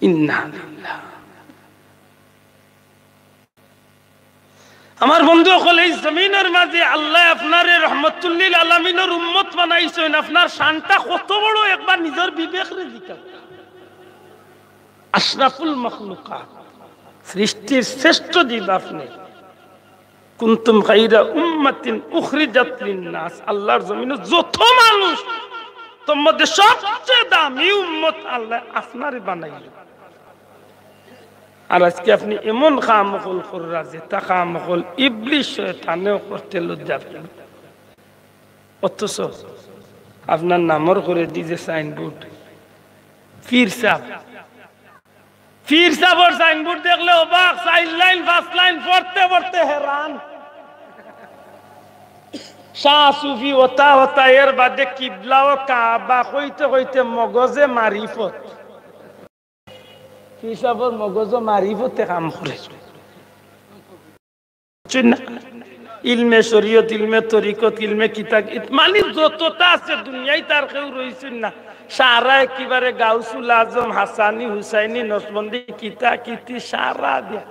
ইন্না লিল্লাহ। আমার বন্ধু অকল, এই জমিনর মাঝে আল্লায় আপনারে রহমতুল্লিল আলামিনর উম্মত বানাইছইন, আপনার শানটা কত বড় একবার নিজর বিবেকরে জিকাও। আশরাফুল মখলুকাত, সৃষ্টির শ্রেষ্ঠ জীব আপনে। কুনতুম খাইরা উম্মাতিন উখরিজাত লিন্নাস, আল্লার জমিনো যত মানুষ, তার মধ্যে সবচেয়ে দামি উম্মত আল্লায় আপনারে বানাইল। আর আজকে আপনে এমন কাম অকল কররা, যেতা কাম অকল ইবলিস শয়তানেও করতে লজ্জা পাইল। অথচ আপনার নামর করে দিছে সাইনবোর্ড, পীর সাব। পীর সাবর সাইনবোর্ড দেখলে অবাক, চাইর লাইন, পাঁচ লাইন পড়তে পড়তে হেরান। শাহ সুফি অতা অতা, এর বাদে কিবলা ও কাবা কইতে কইতে মগজে মারিফত। পীর সাবর মগজও মারিফতে কাম করে। বুঝছইন না? ইলমে শরীয়ত, ইলমে তরিকত, ইলমে কিতা, ইত-, মানে যততা আছে দুনিয়াত আর কেউ রইছইন না। সারা একেবারে গাউসুল আজম, হাসানি, হুসাইনি, নকশবন্দি, কিতা কিতি সারা দিয়া।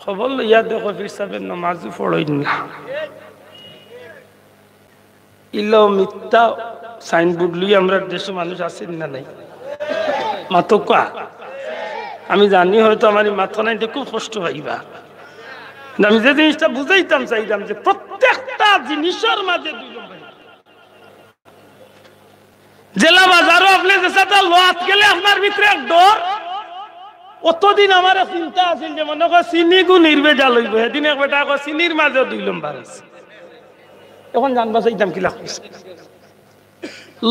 খবর লইয়া দেখো, পীর সাবে নমাজও পড়ইন না। ইলাও মিথ্যা সাইনবোর্ড লই আমরার দেশো মানুষ আছইন না নাই? মাতউক্কা। আমি জানি হয়তো আমার এই মাতখানাইতে খুব কষ্ট পাইবা। কিন্তু আমি যে জিনিসটা বুঝাইতাম চাইলাম যে প্রত্যেকটা জিনিসর মাঝে দুই নম্বর। জেলা বাজারও আপনে যে সাথে লোয়াত গেলে আপনার ভিতরে এক ডর, অতদিন আমার এক চিন্তা আছিল যে মনে কর চিনি গু নির্ভেজাল অইবো, সেদিন এক বেটা কয় চিনির মাঝেও দুই নম্বর আছে। এখন জানবা চাইতাম কিলা কইছে।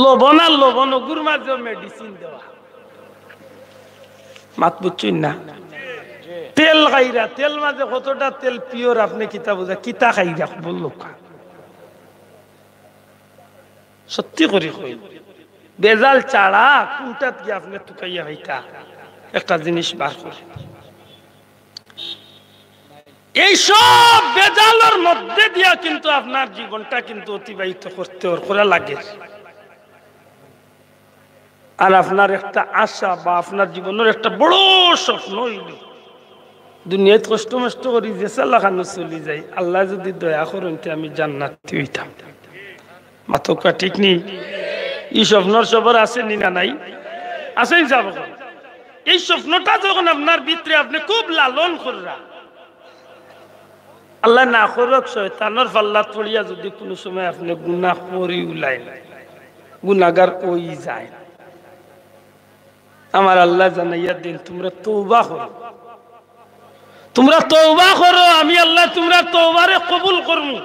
লবণ আর লবণ, ওগুর মাঝেও মেডিসিন দেওয়া। মাত বুঝছইন না? তেল খাইরা, তেল মাঝে কতটা তেল পিওর আপনে কিতা বুঝা, কিতা খাইরা বললো কা? সত্যি করি কই, ভেজাল ছাড়া কুনটাত গিয়া আপনে তুকাইয়া খাইতা? একটা জিনিস বার করে। এই সব ভেজালর মধ্যে দিয়া কিন্তু আপনার জীবনটা কিন্তু অতিবাহিত করতে অর, করা লাগে। আর আপনার একটা আশা বা আপনার জীবনর একটা বড় স্বপ্ন অইল, দুনিয়াত কষ্ট মষ্ট করি যেছা লাখানো চলি যাই, আল্লায় যদি দয়া করইন তে আমি জান্নাতি অইতাম। মাতউক্কা, ঠিক নি? ই স্বপ্নর সবর আছে নি না নাই? আছে ইনশাআল্লাহ। এই স্বপ্নটা যখন আপনার ভিতরে আপনে খুব লালন কররা, আল্লায় না করউক, শয়তানর পাল্লাত পড়িয়া যদি কুনু সময় আপনে গুনা করি উলাইন, গুনাগার অই যাইন, আমার আল্লায় জানাইয়া দিন, তুমরা তওবা করো, তুমরা তওবা করো, আমি আল্লায় তুমরার তওবারে কবুল করমু।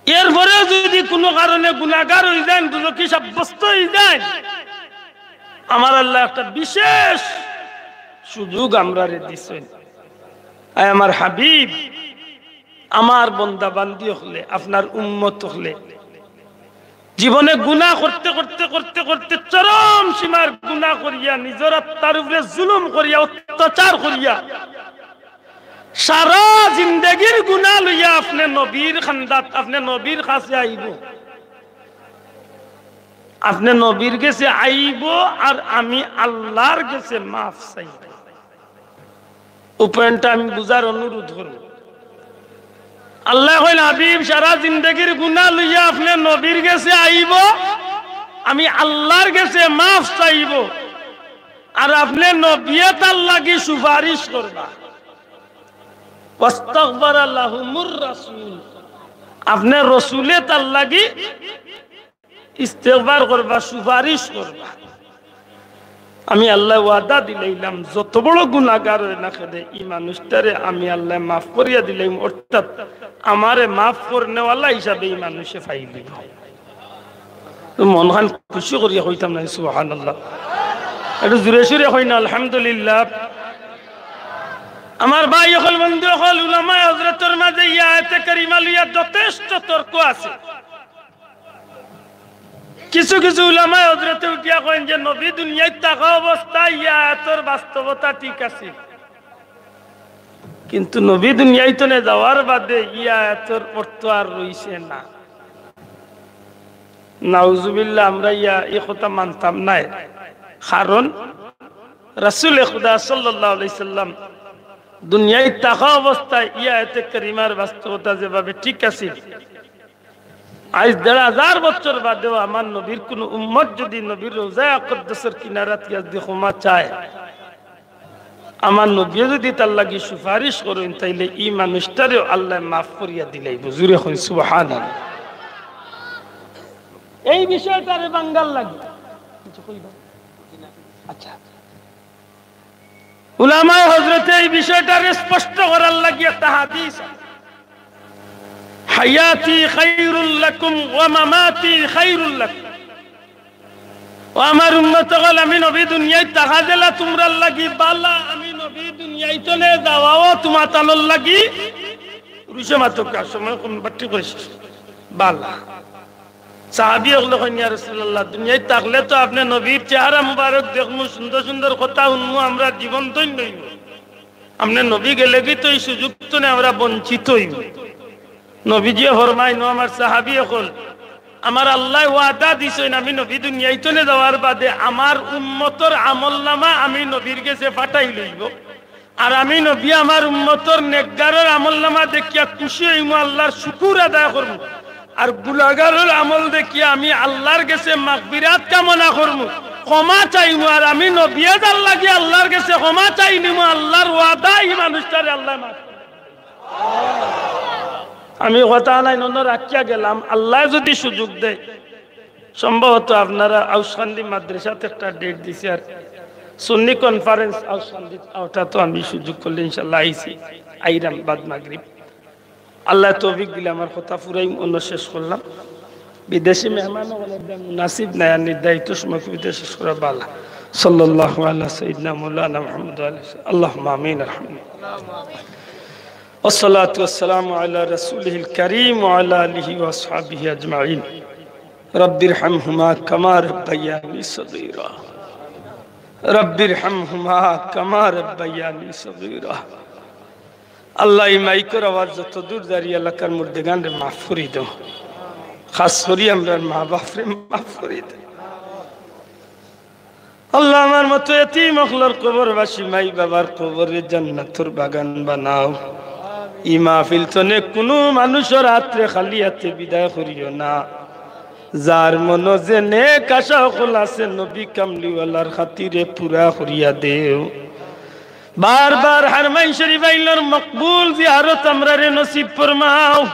এরপরেও যদি কুনু কারণে গুনাগার অই যাইন, দুজখি সাব্যস্ত অই যাইন, আমার আল্লায় একটা বিশেষ সুযোগ আমরারে দিছইন। আয় আমার হাবিব, আমার বন্দা বান্দি অকলে, আপনার উম্মত অকলে, জীবনে গুনা করতে করতে করতে করতে চরম সীমার গুনা করিয়া, নিজর আত্মার উপরে জুলুম করিয়া, অত্যাচার করিয়া, সারা জিন্দেগির গুনা লইয়া আপনে নবীর খান্দাত, আপনে নবীর কাছে আইবো, আপনে নবীর গেছে আইবো, আর আমি আল্লার গেছে মাফ চাইবো। উপায়টা আমি বুঝার অনুরোধ করমু। আল্লায় কইন, হাবিব, সারা জিন্দেগির গুনা লইয়া আপনে নবীর গেছে আইবো, আমি আল্লার গেছে মাফ চাইবো, আর আপনে নবিয়ে তার লাগি সুপারিশ করবা। ওয়াস্তাগফারা লাহুমুর রাসূল, আপনে রসুলে তার লাগি ইস্তেগফার করবা, সুপারিশ করবা। আমি আল্লায় ওয়াদা দিলাইলাম, যত বড় গুনাগার অয় না কেনে, ই মানুষটারে আমি আল্লায় মাফ করিয়া দিলাইমু, অর্থাৎ আমারে মাফ করনেওয়ালা হিসাবে ই মানুষে পাইলিবো। তো মনখান খুশি করিয়া কইতাম না, সুবহানাল্লাহ। একটু জোরে সোরে কই না, আলহামদুলিল্লাহ। আমার ভাই অকল, বন্ধু অকল, উলামায়ে হযরতর মাঝে ই আয়াতে কারিমা লইয়া যথেষ্ট তর্ক আছে। কিছু কিছু উলামায়ে হযরতে উঠিয়া কইন যে নবী দুনিয়াত থাকা অবস্থায় ই আয়াতর বাস্তবতা ঠিক আছে, কিন্তু নবী দুনিয়াত থনে যাওয়ার বাদে ই আয়াতর অর্থ আর রইছে না। নাউজুবিল্লাহ, আমরা ইয়া এই কথা মানতাম নায়। কারণ রাসূলে খুদা সাল্লাল্লাহু আলাইহি সাল্লাম দুনিয়াত থাকা অবস্থায় ই আয়াতে কারিমার বাস্তবতা যেভাবে ঠিক আছে, আইজ দেড় হাজার বছর বাদেও আমার নবীর কুনু উম্মত যদি নবীর রওজায়ে আকদ্দাসর কিনারাত গিয়া যদি ক্ষমা চায়, আমার নবীয়ে যদি তার লাগি সুপারিশ করইন, তাইলে ই মানুষটারেও আল্লায় মাফ করিয়া দিলাইবো। জুরে কইন সুবহানাল্লাহ। এই বিষয়টারে বাঙ্গার লাগি কিছু কইবা? আচ্ছা, উলামায়ে হযরতে এই বিষয়টারে স্পষ্ট করার লাগি একটা হাদিস আছে, "হায়াতি খায়রুল লাকুম ওয়া মামাতি খায়রুল লাকুম।" ও আমার উম্মত অকল, আমি নবী দুনিয়াত থাকা যেলা তুমরার লাগি বালা, আমি নবী দুনিয়াত থনে যাওয়াও তুমাতানর লাগি, পুরুষে মাতকা সময় কম বাট্টি করিস বালা। সাহাবী অকলে কইন, "ইয়া রাসূলুল্লাহ, দুনিয়াত থাকলে তো আপনে নবীর চেহারা মুবারক দেখমু, সুন্দর সুন্দর কথা হুনমু, আমরা জীবন ধন্য অইবো। আপনে নবী গেলেগি তো ই সুযোগ থনে আমরা বঞ্চিত অইমু।" নবীজিয়ে ফরমাইন, "ও আমার সাহাবী অকল, আমার আল্লায় ওয়াদা দিছইন, আমি নবী দুনিয়াত থনে যাওয়ার বাদে আমার উম্মতর আমলনামা আমি নবীর গেছে পাঠাইলাইমু।" আর আমি নবী আমার উম্মতর নেকগারর আমলনামা দেখিয়া খুশি অইমু, আল্লার শুকুর আদায় করমু। আর গুনাগারর আমল দেখিয়া আমি আল্লার গেছে মাগফিরাত কামনা করমু, ক্ষমা চাইমু। আর আমি নবীয়ে যার লাগি আল্লার গেছে ক্ষমা চাইলিমু, আল্লার ওয়াদা ই মানুষটারে আল্লায় মাফ করমু। আমি কথা নাই নন রাখিয়া গেলাম, আল্লায় যদি সুযোগ দেয়, সম্ভবত আপনারা আউসকান্দি মাদ্রাসাত একটা ডেট দিছে, আর সুন্নি কনফারেন্স আউসকান্দি, ওটা তো আমি সুযোগ করলে ইনশাল্লাহ আইছি, আইরাম বাদ মাগরিব। আল্লায় তৌফিক দিলে আমার কথা পুরাই অনো শেষ করলাম। বিদেশি মেহমান অকলর মুনাসিব নায়, আর নির্ধারিত সময় কবিতা শেষ করা বালা। সাল্লাল্লাহু আলা সাইয়্যিদিনা মাওলানা মুহাম্মদ ওয়া আলা আলিহি। আল্লাহুম্মা আমিন। আলহামদুলিল্লাহ। والصلاة والسلام على رسوله الكريم وعلى آله وأصحابه أجمعين. رب ارحمهما كما ربياني صغيرا. رب ارحمهما كما ربياني صغيرا. আল্লাহ, ই মাইকর আওয়াজ যত দূর যার ই এলাকার মুর্দেগানরে মাফ করি দেও, খাস করি আমরার মা বাপরে মাফ করি দেও। আল্লাহ, আমার মতো এতিম অকলর কবরবাসী মাই বাবার কবররে জান্নাতর বাগান বানাও। ই মাহফিল থনে কুনু মানুষর আতরে খালি আতে বিদায় করিও না। যার মনো যে নেক আশা অকল আছে, নবী কামলিওয়ালার খাতিরে পুরা করিয়া দেও। বারবার হারমাইন শরীফ আইলর মকবুল জিয়ারত আমরারে নসিব ফরমাও।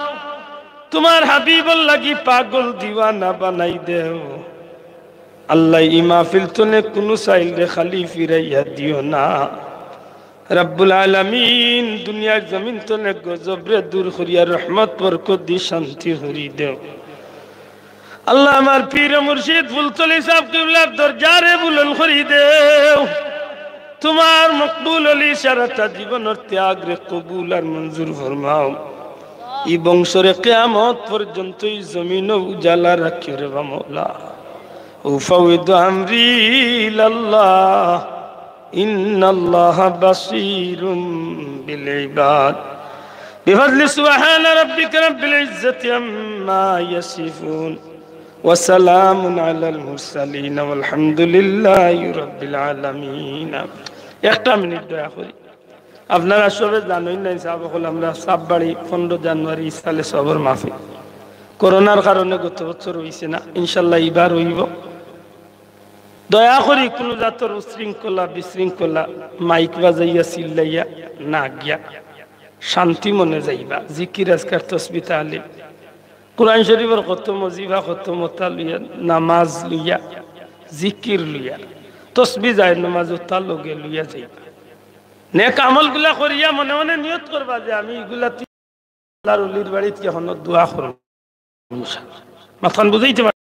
তুমার হাবিবর লাগি পাগল দিওয়ানা বানাই দেও। আল্লাহ, ই মাহফিল থনে কুনু সাইলরে খালি ফিরাইয়া দিও না। রাব্বুল আলামিন, দুনিয়ার জমিন থনে গজবরে দূর করিয়া রহমত বরকত দি শান্তি করি দেও। আল্লাহ, আমার পীর মুর্শিদ ফুলতলি সাহেব কিবলার দরজারে বুলন্দ করি দেও। তুমার মকবুল অলি সারাটা জীবনর ত্যাগরে কবুল আর মঞ্জুর ফরমাও। ই বংশরে কিয়ামত পর্যন্ত ই জমিনো উজালা রাখিও রে বা মওলা। উফাউইদু আমরি ইলাল্লাহ, ইন্নাল্লাহা বাসীরুম বিল ইবাদ। বিফাদলি সুবহানা রাব্বিকা রাব্বিল ইজ্জাতি আম্মা ইয়াসিফুন। ওয়া সালামুন আলাল মুরসালিন ওয়াল হামদুলিল্লাহি রাব্বিল আলামিন। একটা মিনিট দয়া করি। আপনারা সবে জানইন না, সাব অকল, আমরা সাব বাড়ি পনেরো জানুয়ারি ইসালে সওয়াবর মাহফিল করোনার কারণে গত বছর অইছে না, ইনশাল্লাহ ইবার অইবো। দয়া করি কুনু জাতর উশৃঙ্খলা, বিশৃঙ্খলা, মাইক বাজাইয়া চিল্লাইয়া না গিয়া শান্তি মনে যাইবা। জিকির আজকার, তসবি, তাহলিল, কোরআন শরীফর খতম, ওজিফা খতম, ওতা লইয়া, নামাজ লইয়া, জিকির লইয়া, তসবি, জায়ের নামাজ ওতা লগে লইয়া যাইবা। নেক আমলগুলা করিয়া মনে মনে নিয়ত করবা যে আমি ইগুলা আল্লার অলির বাড়িত গিয়া হনো দোয়া করমু। মাতখান বুঝাইতে পারি?